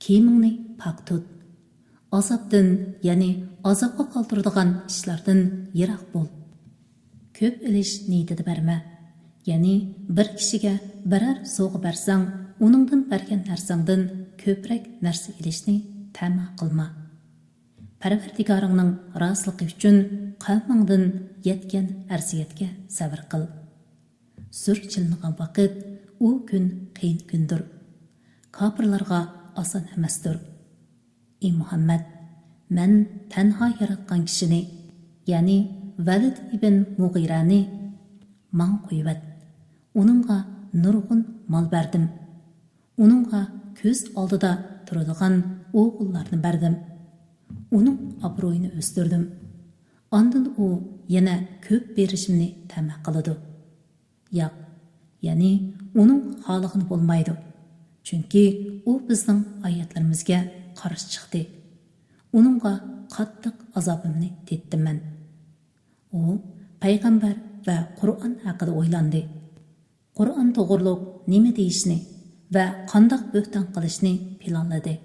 كىيىمىڭنى پاك تۇت. ئازابتىن، يەنى ئازابقا قالدۇرىدىغان ئىشلاردىن يىراق بول. كۆپ ئېلىش نىيىتىدە بەرمە. يەنى بىر كىشىگە بىرەر سوۋغا بەرسەڭ، ئۇنىڭدىن بەرگەن نەرسەڭدىن كۆپرەك نەرسە ئېلىشنى تەمە قىلما. پەرۋەردىگارىڭنىڭ رازىلىقى ئۈچۈن قەۋمىڭدىن يەتكەن ئەزىيەتكە سەۋر قىل. سۈر چېلىنغان ۋاقىت، ئۇ كۈن قىيىن كۈندۇر. كاپىرلارغا ئاسان ئەمەستۇر. ئى مۇھەممەد، مەن تەنھا ياراتقان كىشىنى، يەنى ۋەلىد ئىبن مۇغىرەنى ماڭا قويۇۋەت. ئۇنىڭغا نۇرغۇن مال بەردىم. ئۇنىڭغا كۆز ئالدىدا تۇرىدىغان ئوغۇللارنى بەردىم. ئۇنىڭ ئابرۇيىنى ئۆستۈردۈم. ئاندىن ئۇ يەنە كۆپ بېرىشىمنى تەمە قىلىدۇ. ياق، يەنى ئۇنىڭ خالىغىنى بولمايدۇ. چۈنكى ئۇ بىزنىڭ ئايەتلىرىمىزگە قارشى چىقتى. ئۇنىڭغا قاتتىق ئازابىمنى تېتىتىمەن. ئۇ پەيغەمبەر ۋە قۇرئان ھەققىدە ئويلاندى. قۇرئان توغرۇلۇق نېمە دېيىشنى ۋە قانداق بۆھتان قىلىشنى پىلانلىدى.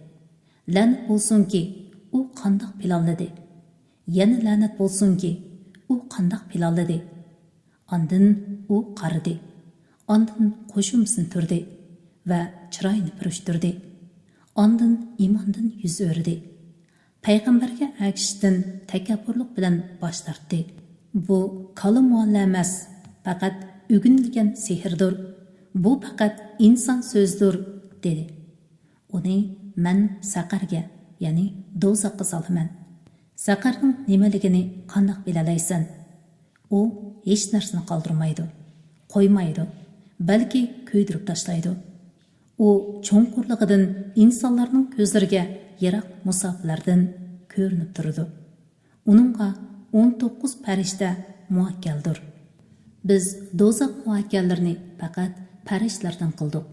لەنەت بولسۇنكى، ئۇ قانداق پىلانلىدى؟ يەنە لەنەت بولسۇنكى، ئۇ قانداق پىلانلىدى؟ ئاندىن ئۇ قارىدى. ئاندىن قوشۇمىسىنى تۈردى ۋە چىرايىنى پۈرۈشتۈردى. ئاندىن ئىماندىن يۈز ئۆرۈدى. پەيغەمبەرگە ئەگىشىشتىن تەكەببۇرلۇق بىلەن باش تارتتى. بۇ كالا مۇئەللە ئەمەس، پەقەت ئۆگىنىلگەن سېھىردۇر. بۇ پەقەت ئىنسان سۆزىدۇر، دېدى. ئۇنى مەن سەقەرگە، يەنى دوزاخقا سالىمەن. سەقەرنىڭ نېمىلىكىنى قانداق بىلەلەيسەن؟ ئۇ ھېچ نەرسىنى قالدۇرمايدۇ، قويمايدۇ، بەلكى كۆيدۈرۈپ تاشلايدۇ. ئۇ چوڭقۇرلۇقىدىن ئىنسانلارنىڭ كۆزلىرىگە يىراق مۇساپىلەردىن كۆرۈنۈپ تۇرىدۇ. ئۇنىڭغا ئون توققۇز پەرىشتە مۇئەككەلدۇر. بىز دوزاخ مۇئەككەللىرىنى پەقەت پەرىشتىلەردىن قىلدۇق.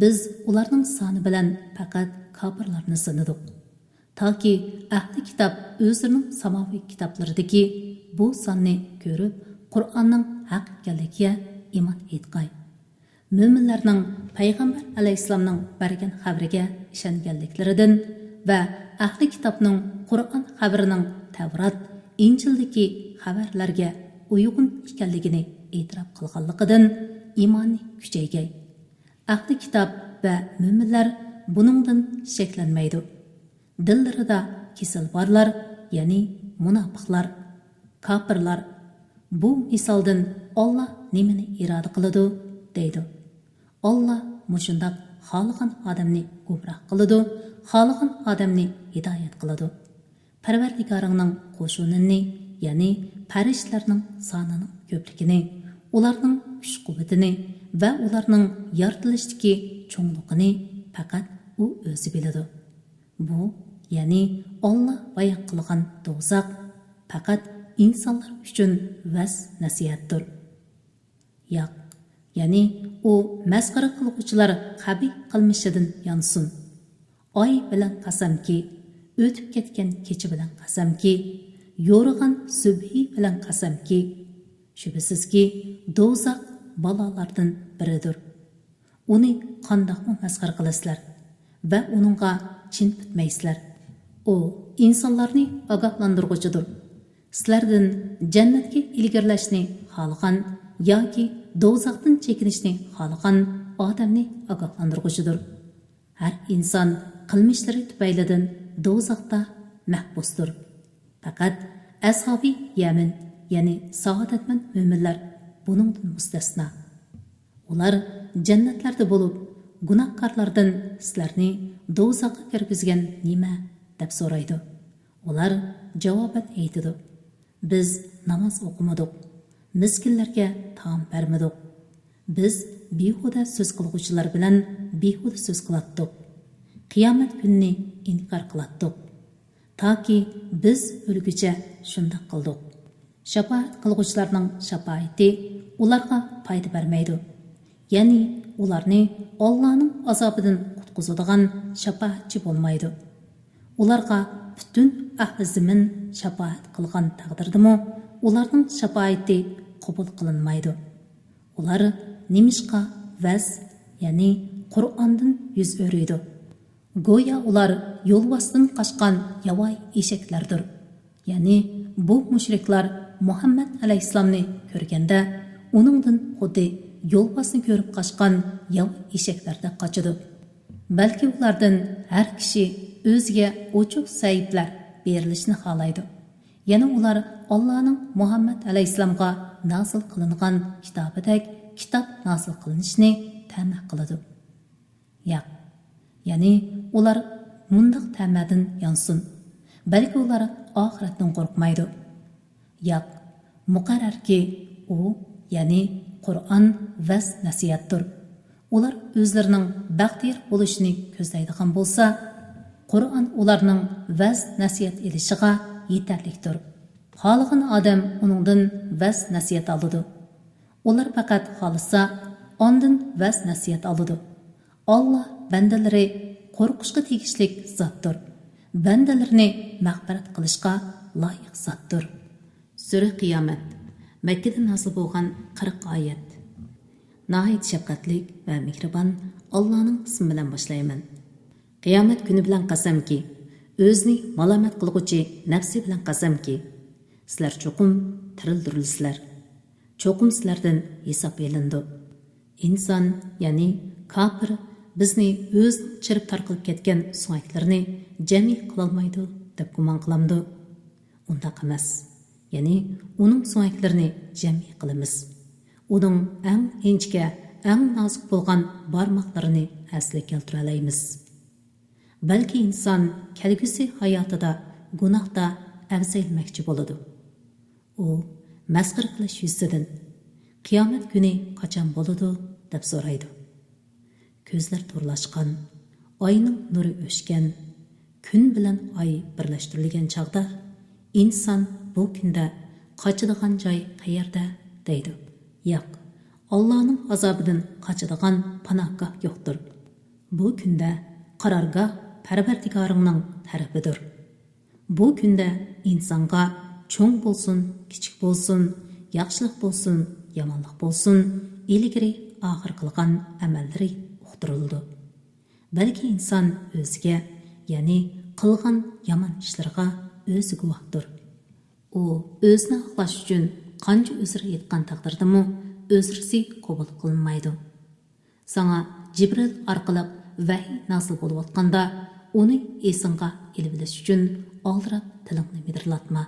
بىز ئۇلارنىڭ سانى بىلەن پەقەت كاپىرلارنى سىنىدۇق. تاكى ئەھلى كىتاب ئۆزلىرىنىڭ ساماۋى كىتابلىرىدىكى بۇ ساننى كۆرۈپ، قۇرئاننىڭ ھەق ئىكەنلىكىگە ئىمان ئېيتقاي. مۆمىنلەرنىڭ پەيغەمبەر ئەلەيھىسسالامنىڭ بەرگەن خەۋىرىگە ئىشەنگەنلىكلىرىدىن ۋە ئەھلى كىتابنىڭ قۇرئان خەۋىرىنىڭ تەۋرات، ئىنجىلدىكى خەۋەرلەرگە ئۇيغۇن ئىكەنلىكىنى ئېتىراپ قىلغانلىقىدىن ئىمانى كۈچەيگەي. ئەھلى كىتاب ۋە مۆمىنلەر بۇنىڭدىن شەكلەنمەيدۇ. دىللىرىدا كېسەل بارلار، يەنى مۇناپىقلار، كاپىرلار، بۇ مىسالدىن ئاللا نېمىنى ئىرادە قىلىدۇ؟ دەيدۇ. ئاللا مۇشۇنداق خالىغان ئادەمنى گۇمراھ قىلىدۇ، خالىغان ئادەمنى ھىدايەت قىلىدۇ. پەرۋەردىگارىڭنىڭ قوشۇنىنى، يەنى پەرىشتىلەرنىڭ سانىنىڭ كۆپلۈكىنى، ئۇلارنىڭ كۈچ-قۇۋۋىتىنى ۋە ئۇلارنىڭ يارىتىلىشتىكى چوڭلۇقىنى پەقەت ئۇ ئۆزى بىلىدۇ. بۇ، يەنى ئاللا بايان قىلغان دوزاخ پەقەت ئىنسانلار ئۈچۈن ۋەز-نەسىھەتتۇر. ياق، يەنى ئۇ مەسخىرە قىلغۇچىلار قەبىھ قىلمىشىدىن يانسۇن. ئاي بىلەن قەسەمكى، ئۆتۈپ كەتكەن كېچە بىلەن قەسەمكى، يورۇغان سۈبھى بىلەن قەسەمكى، شۈبھىسىزكى، دوزاخ بالالاردىن بىرىدۇر. ئۇنى قانداقمۇ مەسخىرە قىلىسىلەر ۋە ئۇنىڭغا چىن پۈتمەيسىلەر. ئۇ ئىنسانلارنى ئاگاھلاندۇرغۇچىدۇر. سىلەردىن جەننەتكە ئىلگىرىلەشنى خالىغان ياكى دوزاختىن چېكىنىشنى خالىغان ئادەمنى ئاگاھلاندۇرغۇچىدۇر. ھەر ئىنسان قىلمىشلىرى تۈپەيلىدىن دوزاختا مەھبۇستۇر. پەقەت ئەسھابى يەمىن، يەنى سائادەتمەن مۆمىنلەر بۇنىڭدىن مۇستەسنا. ئۇلار جەننەتلەردە بولۇپ، گۇناھكارلاردىن سىلەرنى دوزاخقا كىرگۈزگەن نېمە؟ دەپ سورايدۇ. ئۇلار جاۋابەن ئېيتىدۇ، بىز ناماز ئوقۇمىدۇق، مىسكىنلەرگە تائام بەرمىدۇق. بىز بىھۇدە سۆز قىلغۇچىلار بىلەن بىھۇدە سۆز قىلاتتۇق. قىيامەت كۈنىنى ئىنكار قىلاتتۇق. تاكى بىز ئۆلگۈچە شۇنداق قىلدۇق. شاپائەت قىلغۇچىلارنىڭ شاپائىتى ئۇلارغا پايدا بەرمەيدۇ. يەنى ئۇلارنى ئاللانىڭ ئازابىدىن قۇتقۇزىدىغان شاپائەتچى بولمايدۇ. ئۇلارغا پۈتۈن ئەھلى زېمىن شاپائەت قىلغان تەقدىردىمۇ، ئۇلارنىڭ شاپائىتى قوبۇل قىلىنمايدۇ. ئۇلار نېمىشقا ۋەز، يەنى قۇرئاندىن يۈز ئۆرۈيدۇ؟ گويا ئۇلار يولۋاستىن قاچقان ياۋا ئېشەكلەردۇر. يەنى بۇ مۇشرىكلار مۇھەممەد ئەلەيھىسسالامنى كۆرگەندە، ئۇنىڭدىن خۇددى يولۋاسنى كۆرۈپ قاچقان ياۋا ئېشەكلەردەك قاچىدۇ. بەلكى ئۇلاردىن ھەر كىشى ئۆزىگە ئوچۇق سەھىپىلەر بېرىلىشىنى خالايدۇ. يەنە ئۇلار ئاللانىڭ مۇھەممەد ئەلەيھىسسالامغا نازىل قىلىنغان كىتابىدەك كىتاب نازىل قىلىنىشىنى تەمە قىلىدۇ. ياق، يەنى ئۇلار مۇنداق تەمەدىن يانسۇن، بەلكى ئۇلار ئاخىرەتتىن قورقمايدۇ. ياق، مۇقەررەركى، ئۇ، يەنى قۇرئان ۋەز-نەسىھەتتۇر. ئۇلار ئۆزلىرىنىڭ بەختىيار بولۇشىنى كۆزلەيدىغان بولسا، قۇرئان ئۇلارنىڭ ۋەز-نەسىھەت ئېلىشىغا يېتەرلىكتۇر. خالىغان ئادەم ئۇنىڭدىن ۋەز-نەسىھەت ئالىدۇ. ئۇلار پەقەت خالىسا، ئاندىن ۋەز-نەسىھەت ئالىدۇ. ئاللا بەندىلىرى قورقۇشقا تېگىشلىك زاتتۇر. بەندىلىرىنى مەغپىرەت قىلىشقا لايىق زاتتۇر. سۈرە قىيامەت. مەككىدە نازىل بولغان قىرىق ئايەت. ناھايىتى شەپقەتلىك ۋە مېھرىبان ئاللانىڭ ئىسمى بىلەن باشلايمەن. قىيامەت كۈنى بىلەن قەسەمكى، ئۆزىنى مالامەت قىلغۇچى نەپسى بىلەن قەسەمكى، سىلەر چوقۇم تىرىلدۈرۈلىسىلەر. چوقۇم سىلەردىن ھېساب ئېلىنىدۇ. ئىنسان، يەنى كاپىر، بىزنى ئۆزىنىڭ چىرىپ تارقىلىپ كەتكەن سۆڭەكلىرىنى جەمئىي قىلالمايدۇ دەپ گۇمان قىلامدۇ؟ ئۇنداق ئەمەس. يەنى ئۇنىڭ سۆڭەكلىرىنى جەمئىي قىلىمىز. ئۇنىڭ ئەڭ ئىنچىكە، ئەڭ نازۇك بولغان بارماقلىرىنى ئەسلىگە كەلتۈرەلەيمىز. بەلكى ئىنسان كەلگۈسى ھاياتىدا گۇناھتا ئەۋزەيلىمەكچى بولىدۇ. ئۇ مەسخىرە قىلىش يۈزىسىدىن، «قىيامەت كۈنى قاچان بولىدۇ؟» دەپ سورايدۇ. كۆزلەر تورلاشقان، ئاينىڭ نۇرى ئۆچكەن، كۈن بىلەن ئاي بىرلەشتۈرۈلگەن چاغدا، ئىنسان بۇ كۈندە قاچىدىغان جاي قەيەردە؟ دەيدۇ. ياق، ئاللانىڭ ئازابىدىن قاچىدىغان پاناھگاھ يوقتۇر. بۇ كۈندە قارارگاھ پەرۋەردىگارىڭنىڭ تەرىپىدۇر. بۇ كۈندە ئىنسانغا چوڭ بولسۇن، كىچىك بولسۇن، ياخشىلىق بولسۇن، يامانلىق بولسۇن، ئىلگىرى ئاخىر قىلغان ئەمەللىرى ئۇقتۇرۇلىدۇ. بەلكى ئىنسان ئۆزىگە، يەنى قىلغان يامان ئىشلىرىغا ئۆزى گۇۋاھتۇر. ئۇ ئۆزىنى ئاقلاش ئۈچۈن قانچە ئۆزرە ئېيتقان تەقدىردىمۇ ئۆزرىسى قوبۇل قىلىنمايدۇ. ساڭا جىبرىل ئارقىلىق ۋەھىي نازىل بولۇۋاتقاندا، ئۇنى ئېسىڭغا ئېلىۋېلىش ئۈچۈن ئالدىراپ تىلىڭنى مىدىرلاتما.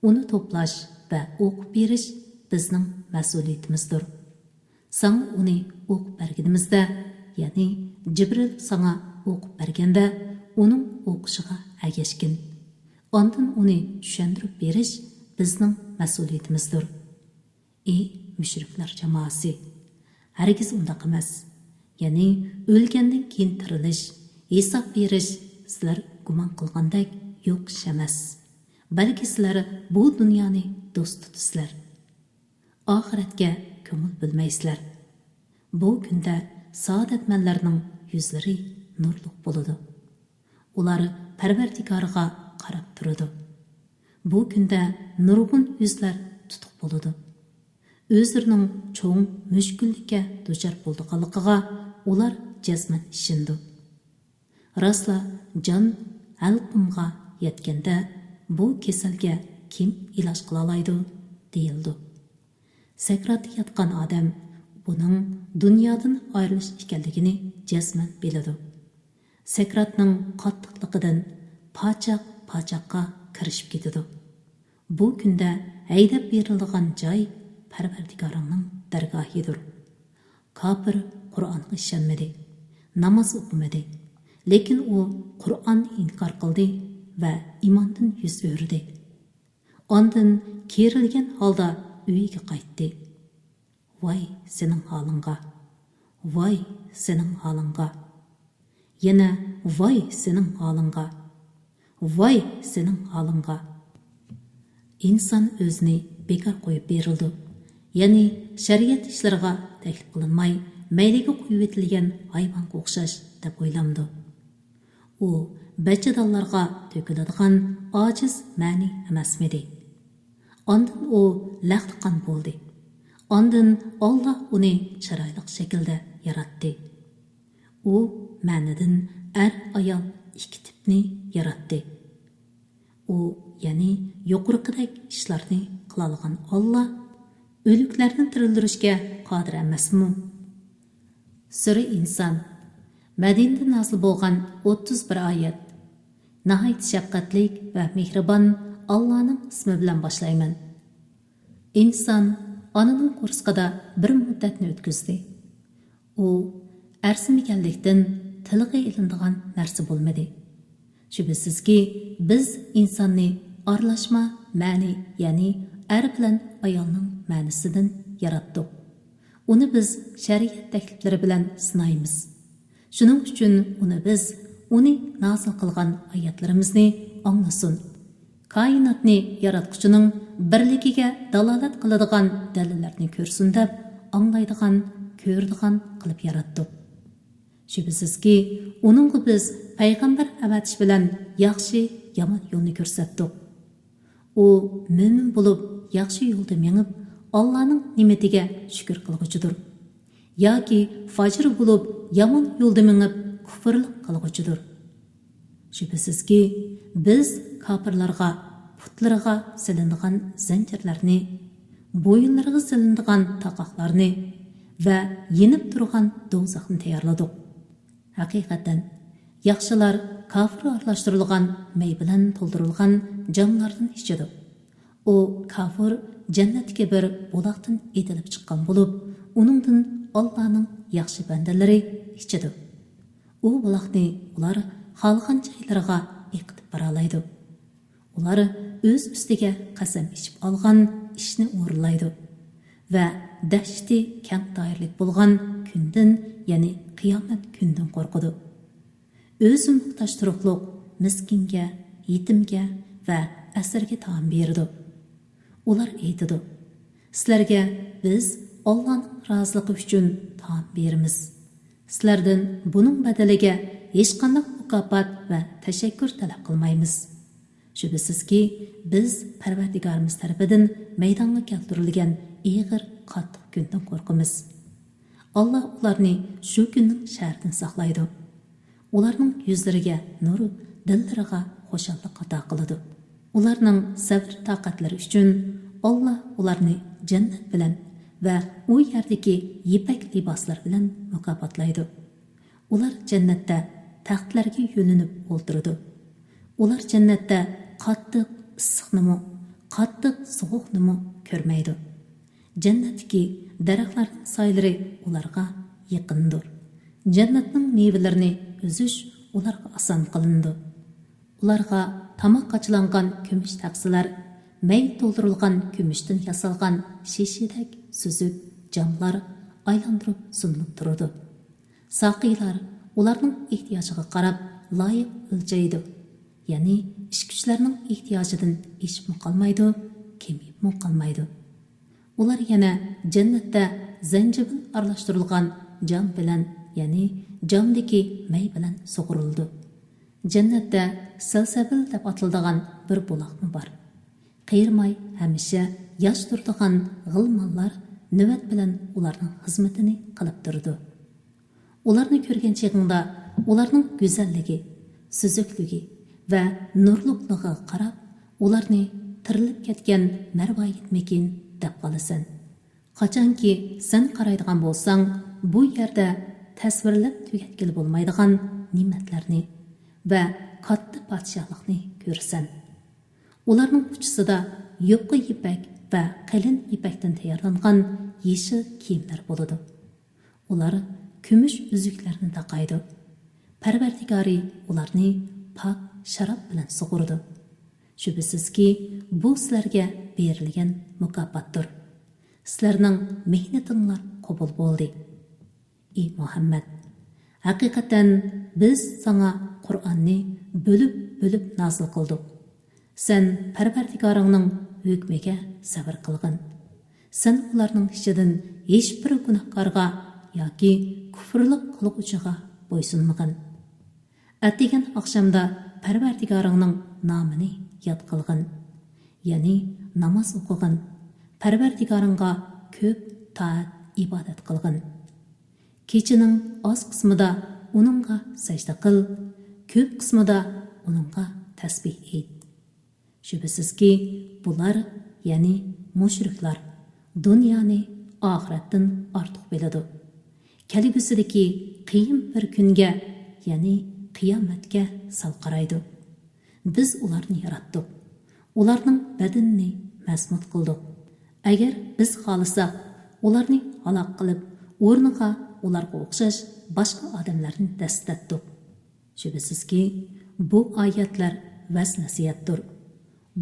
ئۇنى توپلاش ۋە ئوقۇپ بېرىش بىزنىڭ مەسئۇلىيىتىمىزدۇر. ساڭا ئۇنى ئوقۇپ بەرگىنىمىزدە، يەنى جىبرىل ساڭا ئوقۇپ بەرگەندە، ئۇنىڭ ئوقۇشىغا ئەگەشكىن. ئاندىن ئۇنى چۈشەندۈرۈپ بېرىش بىزنىڭ مەسئۇلىيىتىمىزدۇر. ئى مۇشرىكلار جامائەسى! ھەرگىز ئۇنداق ئەمەس. يەنى ئۆلگەندىن كېيىن تىرىلىش، ھېساب بېرىش سىلەر گۇمان قىلغاندەك يوق ئىش ئەمەس. بەلكى سىلەر بۇ دۇنيانى دوست تۇتىسىلەر. ئاخىرەتكە كۆڭۈل بۆلمەيسىلەر. بۇ كۈندە سائادەتمەنلەرنىڭ يۈزلىرى نۇرلۇق بولىدۇ. ئۇلار پەرۋەردىگارىغا قاراپ تۇرىدۇ. بۇ كۈندە نۇرغۇن يۈزلەر تۇتۇق بولىدۇ. ئۆزلىرىنىڭ چوڭ مۈشكۈللۈككە دۇچار بولىدىغانلىقىغا ئۇلار جەزمەن ئىشىنىدۇ. راستلا، جان ھەلقۇمغا يەتكەندە، بۇ كېسەلگە كىم ئىلاج قىلالايدۇ؟ دېيىلىدۇ. سەكراتتا ياتقان ئادەم بۇنىڭ دۇنيادىن ئايرىلىش ئىكەنلىكىنى جەزمەن بىلىدۇ. سەكراتنىڭ قاتتىقلىقىدىن پاچاق-پاچاققا كىرىشىپ كېتىدۇ. بۇ كۈندە ھەيدەپ بېرىلىدىغان جاي پەرۋەردىگارىڭنىڭ دەرگاھىدۇر. كاپىر قۇرئانغا ئىشەنمىدى، ناماز ئوقۇمىدى. لېكىن ئۇ قۇرئاننى ئىنكار قىلدى ۋە ئىماندىن يۈز ئۆرۈدى. ئاندىن كېرىلگەن ھالدا ئۆيىگە قايتتى. ۋاي سېنىڭ ھالىڭغا! ۋاي سېنىڭ ھالىڭغا! يەنە ۋاي سېنىڭ ھالىڭغا! ۋاي سېنىڭ ھالىڭغا! ئىنسان ئۆزىنى بىكار قويۇپ بېرىلىدۇ، يەنى شەرىئەت ئىشلىرىغا تەكلىپ قىلىنماي، مەيلىگە قويۇۋېتىلگەن ھايۋانغا ئوخشاش دەپ ئويلامدۇ؟ ئۇ بەچچىدانلارغا تۆكۈلىدىغان ئاجىز مەنى ئەمەسمىدى؟ ئاندىن ئۇ لەختە قان بولدى. ئاندىن ئاللا ئۇنى چىرايلىق شەكىلدە ياراتتى. ئۇ مەنىدىن ئەر-ئايال ئىككى تىپنى ياراتتى. ئۇ، يەنى يۇقىرىقىدەك ئىشلارنى قىلالىغان ئاللا ئۆلۈكلەرنى تىرىلدۈرۈشكە قادىر ئەمەسمۇ؟ سۈرە ئىنسان، مەدىنىدە نازىل بولغان ئوتتۇز بىر ئايەت. ناھايىتى شەپقەتلىك ۋە مېھرىبان ئاللانىڭ ئىسمى بىلەن باشلايمەن. ئىنسان ئانىنىڭ قورسىقىدا بىر مۇددەتنى ئۆتكۈزدى. ئۇ ئەرزىمىگەنلىكتىن تىلغا ئېلىنىدىغان نەرسە بولمىدى. شۈبھىسىزكى، بىز ئىنساننى ئارىلاشما مەنى، يەنى ئەر بىلەن ئايالنىڭ مەنىسىدىن ياراتتۇق. ئۇنى بىز شەرىئەت تەكلىپلىرى بىلەن سىنايمىز. شۇنىڭ ئۈچۈن ئۇنى بىز ئۇنى نازىل قىلغان ئايەتلىرىمىزنى ئاڭلىسۇن. كائىناتنى ياراتقۇچىنىڭ بىرلىكىگە دالالەت قىلىدىغان دەلىللەرنى كۆرسۇن دەپ ئاڭلايدىغان، كۆرىدىغان قىلىپ ياراتتۇق. شۈبھىسىزكى، ئۇنىڭغا بىز پەيغەمبەر ئەۋەتىش بىلەن ياخشى، يامان يولنى كۆرسەتتۇق. ئۇ مۆمىن بولۇپ ياخشى يولدا مېڭىپ، ئاللانىڭ نېمىتىگە شۈكۈر قىلغۇچىدۇر. ياكى فاجىر بولۇپ يامان يولدا مېڭىپ كۇفرلۇق قىلغۇچىدۇر. شۈبھىسىزكى، بىز كاپىرلارغا پۇتلىرىغا سېلىنىدىغان زەنجىرلەرنى، بويۇنلىرىغا سېلىنىدىغان تاقاقلارنى ۋە يېنىپ تۇرغان دوزاخنى تەييارلىدۇق. ھەقىقەتەن، ياخشىلار كافۇر ئارىلاشتۇرۇلغان مەي بىلەن تولدۇرۇلغان جاملاردىن ئىچىدۇ. ئۇ كافۇر جەننەتتىكى بىر بۇلاقتىن ئېتىلىپ چىققان بولۇپ، ئۇنىڭدىن ئاللانىڭ ياخشى بەندىلىرى ئىچىدۇ. ئۇ بۇلاقنى ئۇلار خالىغان جايلىرىغا ئېقىتىپ بارالايدۇ. ئۇلار ئۆز ئۈستىگە قەسەم ئىچىپ ئالغان ئىشنى ئورۇنلايدۇ ۋە دەھشىتى كەڭ دائىرىلىك بولغان كۈندىن، يەنى قىيامەت كۈنىدىن قورقىدۇ. ئۆزى موھتاج تۇرۇقلۇق مىسكىنگە، يېتىمگە ۋە ئەسىرگە تائام بېرىدۇ. ئۇلار ئېيتىدۇ، سىلەرگە بىز ئاللانىڭ رازىلىقى ئۈچۈن تائام بېرىمىز. سىلەردىن بۇنىڭ بەدىلىگە ھېچقانداق مۇكاپات ۋە تەشەككۈر تەلەپ قىلمايمىز. شۈبھىسىزكى، بىز پەرۋەردىگارىمىز تەرىپىدىن مەيدانغا كەلتۈرۈلگەن ئېغىر، قاتتىق كۈندىن قورقىمىز. ئاللا ئۇلارنى شۇ كۈننىڭ شەررىدىن ساقلايدۇ. ئۇلارنىڭ يۈزلىرىگە نۇر، دىللىرىغا خۇشاللىق ئاتا قىلىدۇ. ئۇلارنىڭ سەۋر-تاقەتلىرى ئۈچۈن ئاللا ئۇلارنى جەننەت بىلەن ۋە ئۇ يەردىكى يىپەك لىباسلار بىلەن مۇكاپاتلايدۇ. ئۇلار جەننەتتە تەختلەرگە يۆلىنىپ ئولتۇرىدۇ. ئۇلار جەننەتتە قاتتىق ئىسسىقنىمۇ، قاتتىق سوغۇقنىمۇ كۆرمەيدۇ. جەننەتتىكى دەرەخلەرنىڭ سايىلىرى ئۇلارغا يېقىندۇر. جەننەتنىڭ مېۋىلىرىنى ئۈزۈش ئۇلارغا ئاسان قىلىنىدۇ. ئۇلارغا تاماق قاچىلانغان كۈمۈش تەخسىلەر، مەي تولدۇرۇلغان كۈمۈشتىن ياسالغان شېشىدەك سۈزۈك جاملار ئايلاندۇرۇپ سۇنۇلۇپ تۇرىدۇ. ساقىيلار ئۇلارنىڭ ئېھتىياجىغا قاراپ لايىق ئۆلچەيدۇ، يەنى ئىچكۈچىلەرنىڭ ئېھتىياجىدىن ئېشىپمۇ قالمايدۇ، كېمىيىپمۇ قالمايدۇ. ئۇلار يەنە جەننەتتە زەنجىۋىل ئارىلاشتۇرۇلغان جام بىلەن، يەنى جامدىكى مەي بىلەن سۇغۇرۇلىدۇ. جەننەتتە سەلسەبىل دەپ ئاتىلىدىغان بىر بۇلاقمۇ بار. قېرىماي ھەمىشە ياش تۇرىدىغان غىلمانلار نۆۋەت بىلەن ئۇلارنىڭ خىزمىتىنى قىلىپ تۇرىدۇ. ئۇلارنى كۆرگەن چېغىڭدا ئۇلارنىڭ گۈزەللىكى، سۈزۈكلۈكى ۋە نۇرلۇقلۇقىغا قاراپ، ئۇلارنى تىرىلىپ كەتكەن مەرۋايىتمىكىن دەپ قالىسەن. قاچانكى سەن قارايدىغان بولساڭ، بۇ يەردە تەسۋىرلەپ تۈگەتكىلى بولمايدىغان نېمەتلەرنى ۋە كاتتا پادىشاھلىقنى كۆرىسەن. ئۇلارنىڭ ئۇچىسىدا يۇقا يىپەك ۋە قېلىن يىپەكتىن تەييارلانغان يېشىل كىيىملەر بولىدۇ. ئۇلار كۈمۈش ئۈزۈكلەرنى تاقايدۇ. پەرۋەردىگارى ئۇلارنى پاك شاراب بىلەن سۇغۇرىدۇ. شۈبھىسىزكى، بۇ سىلەرگە بېرىلگەن مۇكاپاتتۇر. سىلەرنىڭ مېھنىتىڭلار قوبۇل بولدى. ئى مۇھەممەد، ھەقىقەتەن بىز ساڭا قۇرئاننى بۆلۈپ-بۆلۈپ نازىل قىلدۇق. سەن پەرۋەردىگارىڭنىڭ ھۆكمىگە سەۋر قىلغىن. سەن ئۇلارنىڭ ئىچىدىن ھېچبىر گۇناھكارغا ياكى كۇفرلۇق قىلغۇچىغا بويسۇنمىغىن. ئەتىگەن ئاخشامدا پەرۋەردىگارىڭنىڭ نامىنى ياد قىلغىن. يەنى ناماز ئوقۇغىن. پەرۋەردىگارىڭغا كۆپ تائەت، ئىبادەت قىلغىن. كېچىنىڭ ئاز قىسمىدا ئۇنىڭغا سەجدە قىل، كۆپ قىسمىدا ئۇنىڭغا تەسبىھ ئېيت. شۈبھىسىزكى، بۇلار، يەنى مۇشرىكلار، دۇنيانى ئاخىرەتتىن ئارتۇق بىلىدۇ. كەلگۈسىدىكى قىيىن بىر كۈنگە، يەنى قىيامەتكە سەل قارايدۇ. بىز ئۇلارنى ياراتتۇق. ئۇلارنىڭ بەدىنىنى مەزمۇت قىلدۇق. ئەگەر بىز خالىساق، ئۇلارنى ھالاك قىلىپ، ئورنىغا ئۇلارغا ئوخشاش باشقا ئادەملەرنى دەسسىتەتتۇق. شۈبھىسىزكى، بۇ ئايەتلەر ۋەز-نەسىھەتتۇر.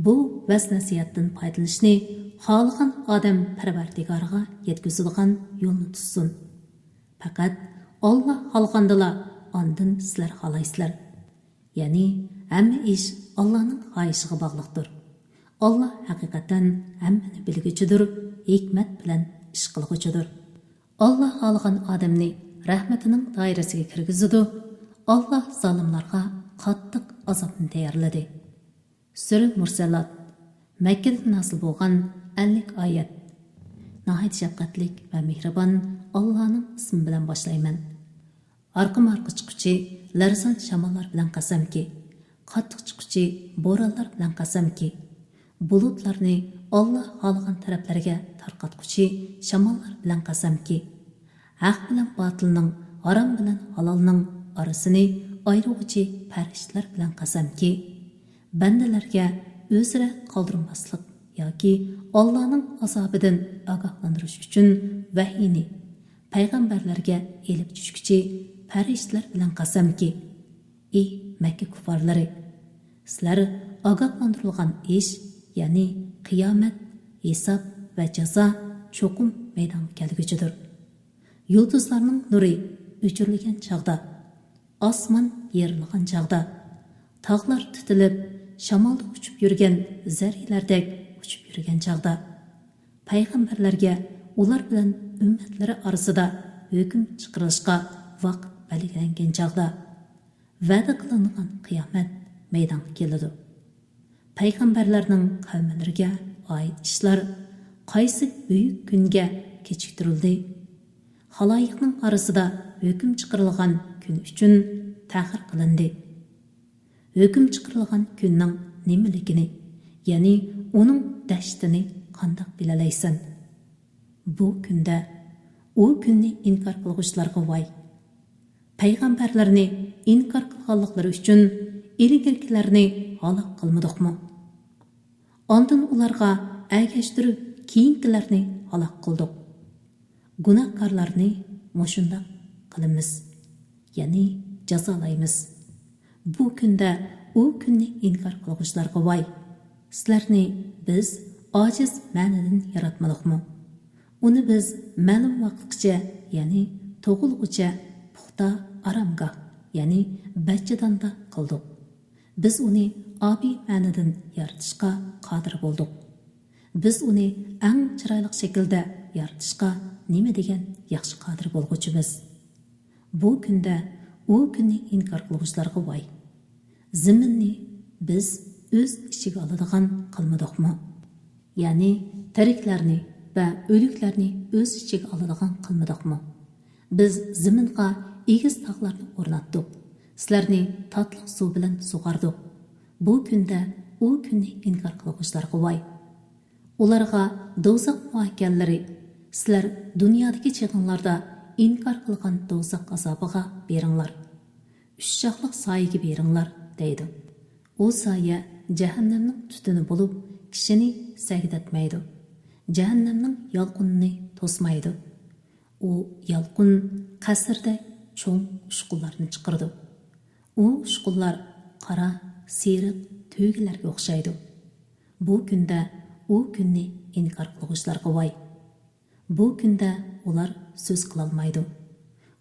بۇ ۋەز-نەسىھەتتىن پايدىلىنىشنى خالىغان ئادەم پەرۋەردىگارىغا يەتكۈزىدىغان يولنى تۇتسۇن. پەقەت ئاللا خالىغاندىلا ئاندىن سىلەر خالايسىلەر. يەنى ھەممە ئىش ئاللانىڭ خاھىشىغا باغلىقتۇر. ئاللا ھەقىقەتەن ھەممىنى بىلگۈچىدۇر، ھېكمەت بىلەن ئىش قىلغۇچىدۇر. ئاللا خالىغان ئادەمنى رەھمىتىنىڭ دائىرىسىگە كىرگۈزىدۇ. ئاللا زالىملارغا قاتتىق ئازابنى تەييارلىدى. سۈرە مۇرسەلات، مەككىدە نازىل بولغان، ئەللىك ئايەت. ناھايىتى شەپقەتلىك ۋە مېھرىبان ئاللانىڭ ئىسمى بىلەن باشلايمەن. ئارقىمۇ ئارقا چىققۇچى لەرزان شاماللار بىلەن قەسەمكى، قاتتىق چىققۇچى بورانلار بىلەن قەسەمكى، بۇلۇتلارنى ئاللا خالىغان تەرەپلەرگە تارقاتقۇچى شاماللار بىلەن قەسەمكى، ھەق بىلەن باتىلنىڭ، ھارام بىلەن ھالالنىڭ ئارىسىنى ئايرىغۇچى پەرىشتىلەر بىلەن قەسەمكى، بەندىلەرگە ئۆزرە قالدۇرماسلىق ياكى ئاللانىڭ ئازابىدىن ئاگاھلاندۇرۇش ئۈچۈن ۋەھىينى پەيغەمبەرلەرگە ئېلىپ چۈشكۈچى پەرىشتىلەر بىلەن قەسەمكى، ئى مەككە كۇففارلىرى! سىلەر ئاگاھلاندۇرۇلغان ئىش، يەنى قىيامەت، ھېساب ۋە جازا چوقۇم مەيدانغا كەلگۈچىدۇر. يۇلتۇزلارنىڭ نۇرى ئۆچۈرۈلگەن چاغدا، ئاسمان يېرىلغان چاغدا، تاغلار تىتىلىپ، شامالدا ئۇچۇپ يۈرگەن زەررىلەردەك ئۇچۇپ يۈرگەن چاغدا، پەيغەمبەرلەرگە ئۇلار بىلەن ئۈممەتلىرى ئارىسىدا ھۆكۈم چىقىرىلىشقا ۋاقىت بەلگىلەنگەن چاغدا، ۋەدە قىلىنغان قىيامەت مەيدانغا كېلىدۇ. پەيغەمبەرلەرنىڭ قەۋملىرىگە ئائىت ئىشلار قايسى بۈيۈك كۈنگە كېچىكتۈرۈلدى؟ خالايىقنىڭ ئارىسىدا ھۆكۈم چىقىرىلغان كۈن ئۈچۈن تەخىر قىلىندى. ھۆكۈم چىقىرىلغان كۈننىڭ نېمىلىكىنى، يەنى ئۇنىڭ دەھشىتىنى قانداق بىلەلەيسەن؟ بۇ كۈندە، ئۇ كۈننى ئىنكار قىلغۇچىلارغا ۋاي! پەيغەمبەرلەرنى ئىنكار قىلغانلىقلىرى ئۈچۈن ئىلگىرىكىلەرنى ھالاك قىلمىدۇقمۇ؟ ئاندىن ئۇلارغا ئەگەشتۈرۈپ كېيىنكىلەرنى ھالاك قىلدۇق. گۇناھكارلارنى مۇشۇنداق قىلىمىز، يەنى جازالايمىز. بۇ كۈندە ئۇ كۈننى ئىنكار قىلغۇچىلارغا ۋاي! سىلەرنى بىز ئاجىز مەنىدىن ياراتمىدۇقمۇ؟ ئۇنى بىز مەلۇم ۋاقىتقىچە، يەنى تۇغۇلغۇچە پۇختا ئارامگاھ، يەنى بەچچىداندا قىلدۇق. بىز ئۇنى ئابىي مەنىدىن يارىتىشقا قادىر بولدۇق. بىز ئۇنى ئەڭ چىرايلىق شەكىلدە يارىتىشقا نېمە دېگەن ياخشى قادىر بولغۇچىمىز! بۇ كۈندە ئۇ كۈننى ئىنكار قىلغۇچىلارغا ۋاي! زېمىننى بىز ئۆز ئىچىگە ئالىدىغان قىلمىدۇقمۇ؟ يەنى تىرىكلەرنى ۋە ئۆلۈكلەرنى ئۆز ئىچىگە ئالىدىغان قىلمىدۇقمۇ؟ بىز زېمىنغا ئېگىز تاغلارنى ئورناتتۇق، سىلەرنى تاتلىق سۇ بىلەن سۇغاردۇق. بۇ كۈندە ئۇ كۈننى ئىنكار قىلغۇچىلارغا ۋاي! ئۇلارغا دوزاخ مۇئەككەللىرى، سىلەر دۇنيادىكى چېغىڭلاردا ئىنكار قىلغان دوزاخ ئازابىغا بېرىڭلار. ئۈچ شاخلىق سايىگە بېرىڭلار، دەيدۇ. ئۇ سايە جەھەننەمنىڭ تۈتۈنى بولۇپ، كىشىنى سەگىدەتمەيدۇ. جەھەننەمنىڭ يالقۇنىنى توسمايدۇ. ئۇ يالقۇن قەسىردەك چوڭ ئۇچقۇنلارنى چىقىرىدۇ. ئۇ ئۇچقۇنلار قارا، سېرىق تۆگىلەرگە ئوخشايدۇ. بۇ كۈندە ئۇ كۈننى ئىنكار قىلغۇچىلارغا ۋاي! بۇ كۈندە ئۇلار سۆز قىلالمايدۇ.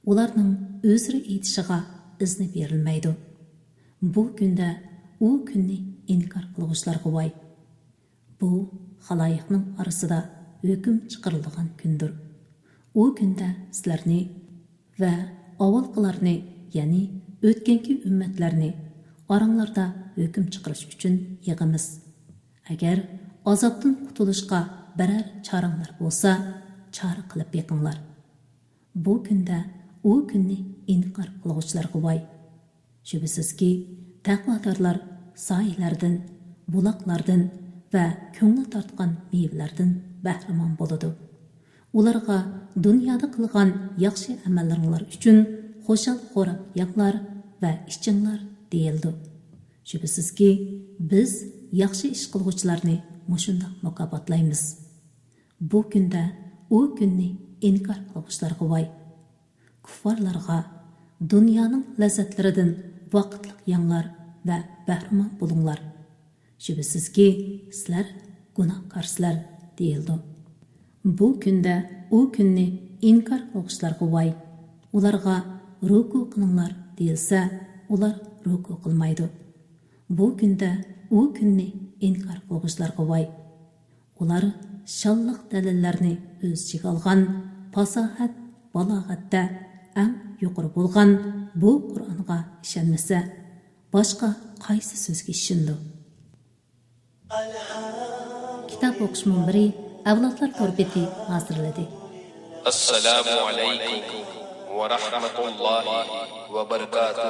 ئۇلارنىڭ ئۆزرە ئېيتىشىغا ئىزنى بېرىلمەيدۇ. بۇ كۈندە ئۇ كۈننى ئىنكار قىلغۇچىلارغا ۋاي! بۇ خالايىقنىڭ ئارىسىدا ھۆكۈم چىقىرىلىدىغان كۈندۇر. ئۇ كۈندە سىلەرنى ۋە ئاۋۋالقىلارنى، يەنى ئۆتكەنكى ئۈممەتلەرنى ئاراڭلاردا ھۆكۈم چىقىرىش ئۈچۈن يىغىمىز. ئەگەر ئازابتىن قۇتۇلۇشقا بىرەر چارىڭلار بولسا، چارە قىلىپ بېقىڭلار. بۇ كۈندە ئۇ كۈننى ئىنكار قىلغۇچىلارغا ۋاي! شۈبھىسىزكى، تەقۋادارلار سايىلەردىن، بۇلاقلاردىن ۋە كۆڭۈل تارتقان مېۋىلەردىن بەھرىمەن بولىدۇ. ئۇلارغا دۇنيادا قىلغان ياخشى ئەمەللىرىڭلار ئۈچۈن خۇشال خوراپ يەڭلار ۋە ئىچىڭلار دېيىلىدۇ. شۈبھىسىزكى، بىز ياخشى ئىش قىلغۇچىلارنى مۇشۇنداق مۇكاپاتلايمىز. بۇ كۈندە ئۇ كۈننى ئىنكار قىلغۇچىلارغا ۋاي! كۇففارلارغا، دۇنيانىڭ لەززەتلىرىدىن ۋاقىتلىق يەڭلار ۋە بەھرىمەن بولۇڭلار. شۈبھىسىزكى، سىلەر گۇناھكارسىلەر دېيىلىدۇ. بۇ كۈندە ئۇ كۈننى ئىنكار قىلغۇچىلارغا ۋاي! ئۇلارغا رۇكۇ قىلىڭلار دېيىلسە، ئۇلار رۇكۇ قىلمايدۇ. بۇ كۈندە ئۇ كۈننى ئىنكار قىلغۇچىلارغا ۋاي! ئۇلار شانلىق دەلىللەرنى ئۆز ئىچىگە ئالغان، پاساھەت، بالاغەتتە ئەڭ يۇقىرى بولغان بۇ قۇرئانغا ئىشەنمىسە، باشقا قايسى سۆزگە ئىشىنىدۇ؟ كىتاب ئوقۇش مۇنبىرى ئەۋلادلار تور بېتى ھازىرلىدى. السلام عليكم ورحمة الله وبركاته.